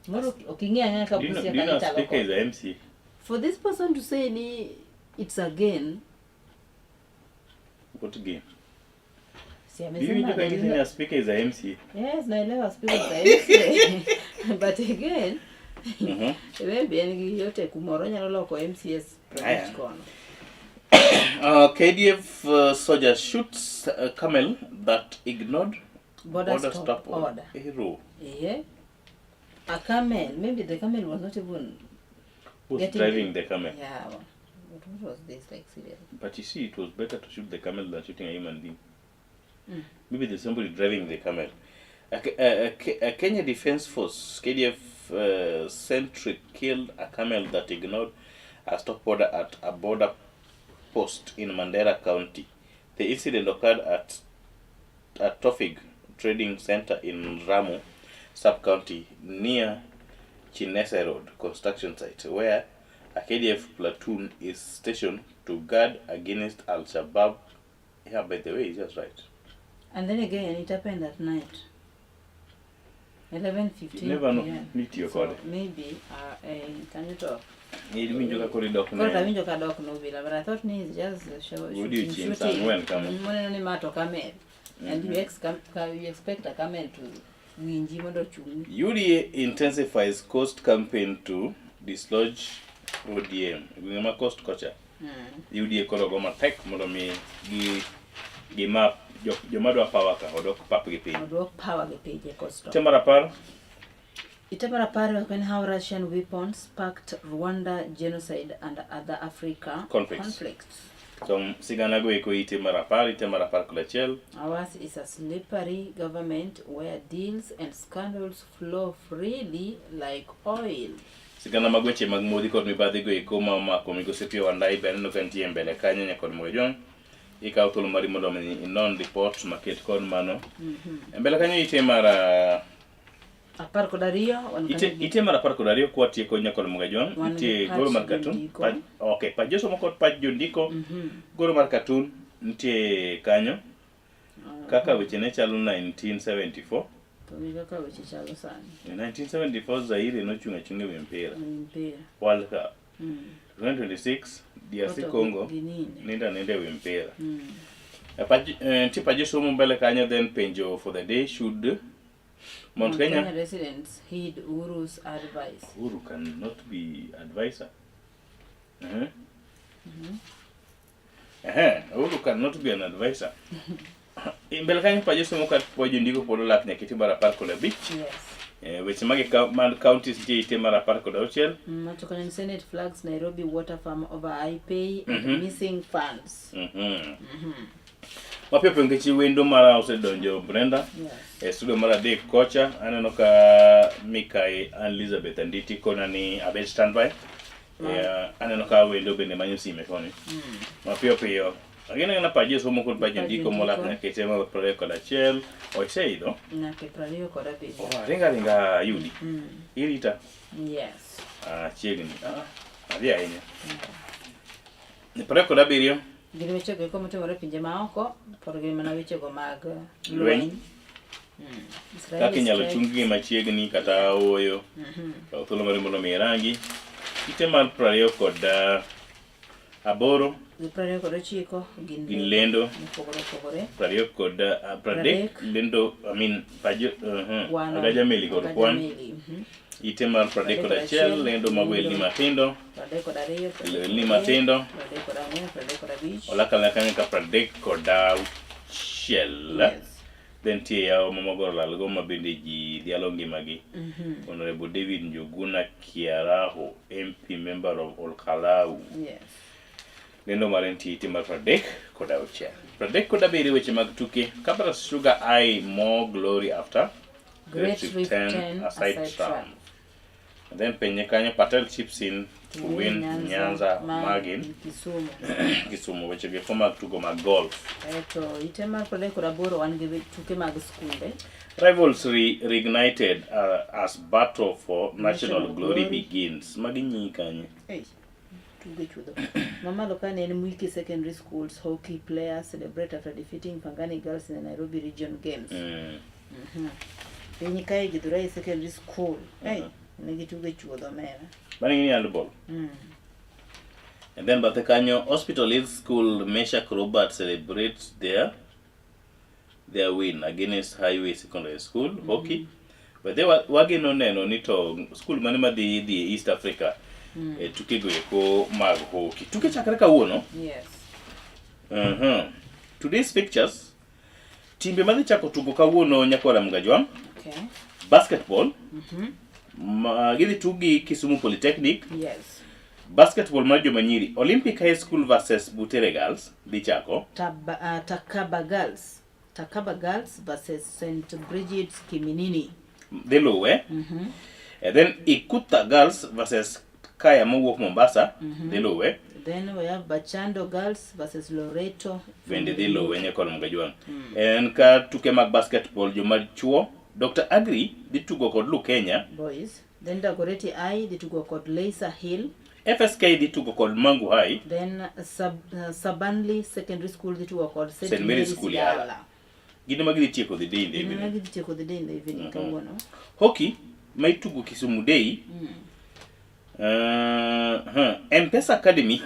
Moro ok ing'e ang'eya ka Do you know, Busia do you know kanyo a chalo speaker is kode. an MCA? For this person to say ni it's again, What game? si Do you amesema know there a is speaker is a MCA? Yes, naelewa speaker is a MCA. But again, maybe en gi yote kumoro onyalo loko MCS Aya. prabich kono. KDF soldier shoots a camel that ignored Border stop order. Hero. Yeah. A camel, maybe the camel was not even Who's getting driving the camel? Yeah. What was this like seriously? But you see, it was better to shoot the camel than shooting a human being. Maybe there's somebody driving the camel. A Kenya Defense Force, KDF sentry killed a camel that ignored a stop order at a border post in Mandera County. The incident occurred at at Tofig Trading Center in Ramu sub-county near Chinese Road construction site where a KDF platoon is stationed to guard against Al-Shabaab. Yeah, by the way, he's just right. And then again, it happened at night. 11:15 You never know. PM. Nitiyo So kode. maybe kanyo to Iwinjo ka koro idok koro ne awinjo ka dok nobila but I thought ni it's just shooting Godiochieng' saa shooting. ang'wen kama. Moneno ni ma to camel and you, Mhm. ex you expect a camel to winji mondo ochung'ni. UDA intensifies coast campaign to dislodge ODM. E gwenge ma coast kocha. UDA koro go matek mondo mi gi gima joma dwa power ka odok pap gi piny. Oduok power gi piny e coast. Ite mar apar Ite mar apar en how Russian weapons sparked Rwanda genocide and other Africa Conflicts. conflicts. So sigana go eko ite mar apar, ite mar apar kod achiel. Ours is a slippery government where deals and scandals flow freely like oil. Sigana mag weche mag modhi kod mibadhi go eko ma omako migosi Opiyo Wandayi be aneno ka nitie e mbele kanyo nyakod Mogajwang'. Ikawo thuolo mari mondo mi inon ripot maket kod mano. E mbele kanyo ite mar ah, 12 wan ite, kanyo gi- ite mar 12 kwatieko nyakod Mogajwang' Wan gi nitie pach goro mar katun. jondiko. Pach, okay, pach josomo kod pach jondiko. Goro mar katun nitie kanyo. Kaka weche ne chalo 1974. To gi kaka weche chalo sani. 1974 Zaire nochung' achung'a e wi mpira. Wi mpira. World Cup. 2026 DRC Koto Congo gi ninde. nindo aninda e wi mpira. E nitie pach josomo mbele kanyo then penjo for the day should Mount Mount Kenya Kenya residents heed Uhuru's advice. Uhuru cannot be advisor. Ehe, Uhuru cannot be an advisor. Mbele kanyo pach josomo ka po jondiko pod olak nyaka ite mar 15. Yes. Weche mag counties nitie ite mar 16. Macho kanyo ni Senate flags Nairobi water farm over iPay and missing funds. Mapiyo piyo nikech wendo mara osedonjo Brenda Yes. e studio mar adek kocha aneno ka Mikai Ann Elizabeth Anditi kona ni abet standby. Aneno ka wendo bende manyo sime koni. Mapiyo piyo ageno agena paji somo kod paji Paji ndiko molak ndiko. nyaka ite mar 21 oseidho. Nyaka 27. Oh, ringa ringa yudi. Irita. Yes. Ah, chiegni. Ah, adhi ahinya. 27. Gin wechego eko motimore e pinje maoko, pod gin mana wechego mag Lweny. lweny. Israeli Kaka inyalo strikes. chung gi machiegni kata ooyo. Kaw thuolo mari mondo mi irangi. Ite mar 28 Gi 29 gin gin lendo. mopogore opogore. 30 30. lendo I mean pajo Kwano. agaja meli kod Agaja kwan. meli, Ite mar 31 lendo mag welni matindo. 32, Lewni matindo. 34, 35. Olakal kanyo ka 36. Then nitie yawo ma Magoro lalgo ma bende ji dhialo ngimagi. Honorable David Njuguna Kiaraho, MP member of Olkalau. Yes. Lendo mare nitie ite mar 36. 37 weche mag tuke. Kabras Sugar eye more glory after Great Rift 10 aside aside Trump. Trump. And then penye kanyo Patel chips in to win Nyanza Margin Kisumu. Kisumu weche gi mag tugo mag golf. Kaeto ite mar 38 wan gi tuke mag skunde. Rivals reignited as battle for national, National glory, glory. begins. Magi nyingi kanye? Ei, tuge chuodho. Mamalo ka ne en Mwiki Secondary School's hockey players celebrate after defeating Pangani Girls in the Nairobi Region Games. Piny kae Githurai Secondary School. Ei, ne gituge chuodho mera. Mano ni handball. And then bathe kanyo Hospital Hill School Meshak Robert celebrates their win against Highway Secondary School hockey. But they wageno neno ni to school mane madhi dhi e East Africa e tuke go eko mag hockey. Tuke chakre kawuono. Yes. Today's pictures timbe madhi chako tugo kawuono nyakwara Mgajwang. Okay. Basketball ma, gidhi tug gi Kisumu Polytechnic. Yes. Basketball mar joma nyiri Olympic High School versus Butere Girls dhi chako. Takaba Girls. Takaba Girls versus St. Bridget's Kiminini. Dhi luwe. And then Ikuta Girls versus Kaya mowuok Mombasa Mhm. dhi luwe. Then we have Bachando Girls versus Loreto. Bende dhi luwe nyakor Mgajwang'. En ka tuke mag basketball joma chuo Dr. Agri dhi tugo kod Lukenya. Boys. Then Dagoretti I dhi tugo kod Leisa Hill. FSK dhi tugo kod Mangu High. Then Sabanli Secondary School dhi tugo kod St. St. Mary's School Yala. Gin ema gidhi tieko the day in the Gin ema evening. gidhi tieko the day in the evening kawuono. Hockey ma itugo Kisumu Day. M-Pesa Academy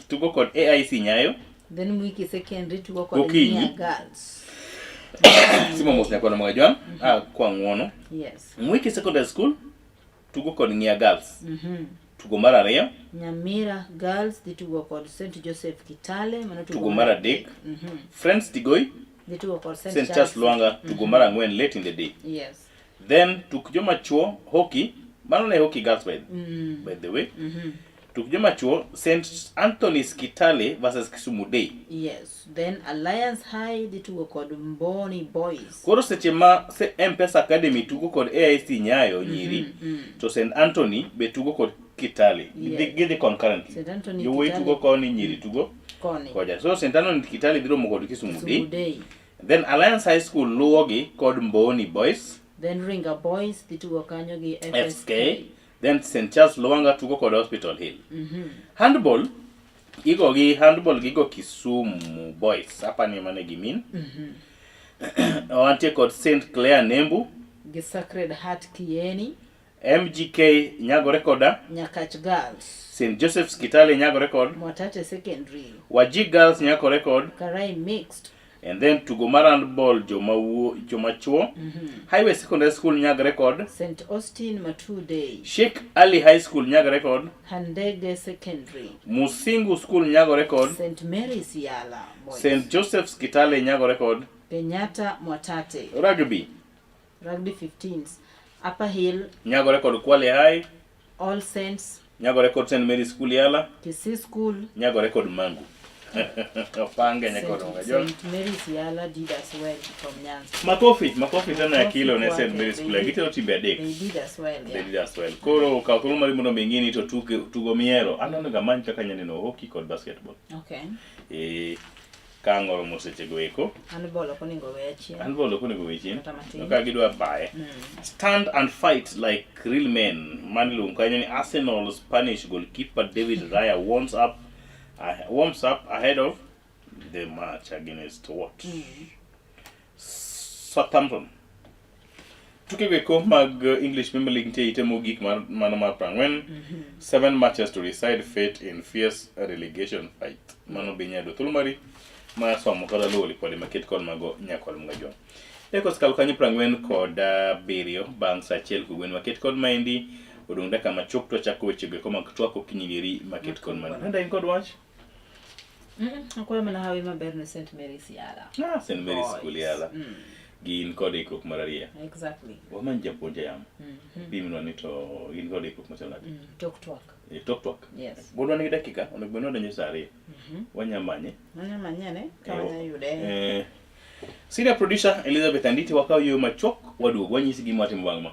tugo kod AIC Nyayo. Then Mwiki Secondary tugo kod Gokinyi. Nia Girls. Simo mos nyakwano mga jwang'. Ah, kwa ng'uono. Yes. Mwiki Secondary School tugo kod Ng'ia Girls. Tugo mar ariyo. Nyamira Girls dhi tugo kod St Joseph Kitale mano Tugo mar adek. Friends Tigoi Dhi tugo kod St St Charles Lwanga tugo mar ang'wen late in the day. Yes. Then tuk joma chuo hockey, mano ne hockey girls by the way. Tuk joma chuo St Anthony's Kitale versus Kisumu Day. Yes. Then Alliance High dhi tugo kod Mboni Boys. Koro seche ma M-Pesa Academy tugo kod AIC Nyayo nyiri to St Anthony be tugo kod Kitale. Gidhi concurrently. St Anthony Yowuoyi Kitale. tugo koni, nyiri tugo Koni. kocha. So St Anthony Kitale dhi romo kod Kisumu Kisumu Day. Day. Then Alliance High School luwogi kod Mboni Boys. Then Ringa Boys dhi tugo kanyo gi FSK. Then St Charles Lwanga tugo kod Hospital Hill. Handball igo gi handball gigo Kisumu Boys. Apa ni mane gimin. Wantie kod St Clair Nembu, Gi Sacred Heart Kieni, MGK nyagore koda, Nyakach Girls, St Joseph's Kitale nyagore kod, Mwatate Secondary, Waji Girls nyagore kod, Karai Mixed, and then tugo mar handball joma wuo joma chuo, Highway Secondary School nyagore kod, St Austin Matude, Sheikh Ali High School nyagore kod, Handege Secondary, Musingu School nyagore kod, St Mary's Yala Boys, St Joseph's Kitale nyagore kod, Kenyatta Mwatate, Rugby Rugby 15s, Upper Hill, nyagore kod Kwale High, All Saints, nyagore kod St Mary's School Yala, Kisii School, nyagore kod Mangu. Opange nyakod Ongajol. St Mary's Yala did as well from Nyanza. Makofi, makofi tena ya kilo ne Makofi St Mary's School. kwake. Gitero timbe adek. They did as well, They yeah. did as well. Koro kaw thuolo mari mondo mi ing'i ni to tuke tugo miero. An onego amany kaka anyalo neno hockey kod basketball. Okay. Eh, ka ang' oromo seche go eko. Handball ok onego we achien. Handball ok onego we chien. Kata matin. To ka gidwa baye. Stand and fight like real men. Mano iluongo kanyo ni Arsenal Spanish goalkeeper David Raya warms up ahead of the match against what? Southampton. Tuke go eko mag English Premier League nitie ite mogik mar mano mar 40. 7 matches to decide fate in fierce relegation fight. Mano be inyalo yudo thuolo mari mar somo kata luwo lipode maket kod mago nyakwar Mgajwang'. Eko osekalo kanyo 47 bang' sa achiel kogwen maket kod maendi odong' dakika machuok to wachako weche go eko mag twak okinyi dieri maket kod maendi. Brenda in kod wach? Akwayo mana hawi maber ne St Mary's Yala. Ah, St Mary's Boys. School Yala. Gin kod ikruok mar ariyo. Exactly. Wamany japuonj e yamo. Pimnwa ni to gin kod ikruok machalo nade. Tok twak. Tok twak. Yes. Pod wan gi dakika, onego bed ni wadonjo sa ariyo. Wanya manye. Manya manyane ka wanya yude. Senior producer Elizabeth Anditi wakaw yo machuok waduog wanyisi gima watimo bang' ma.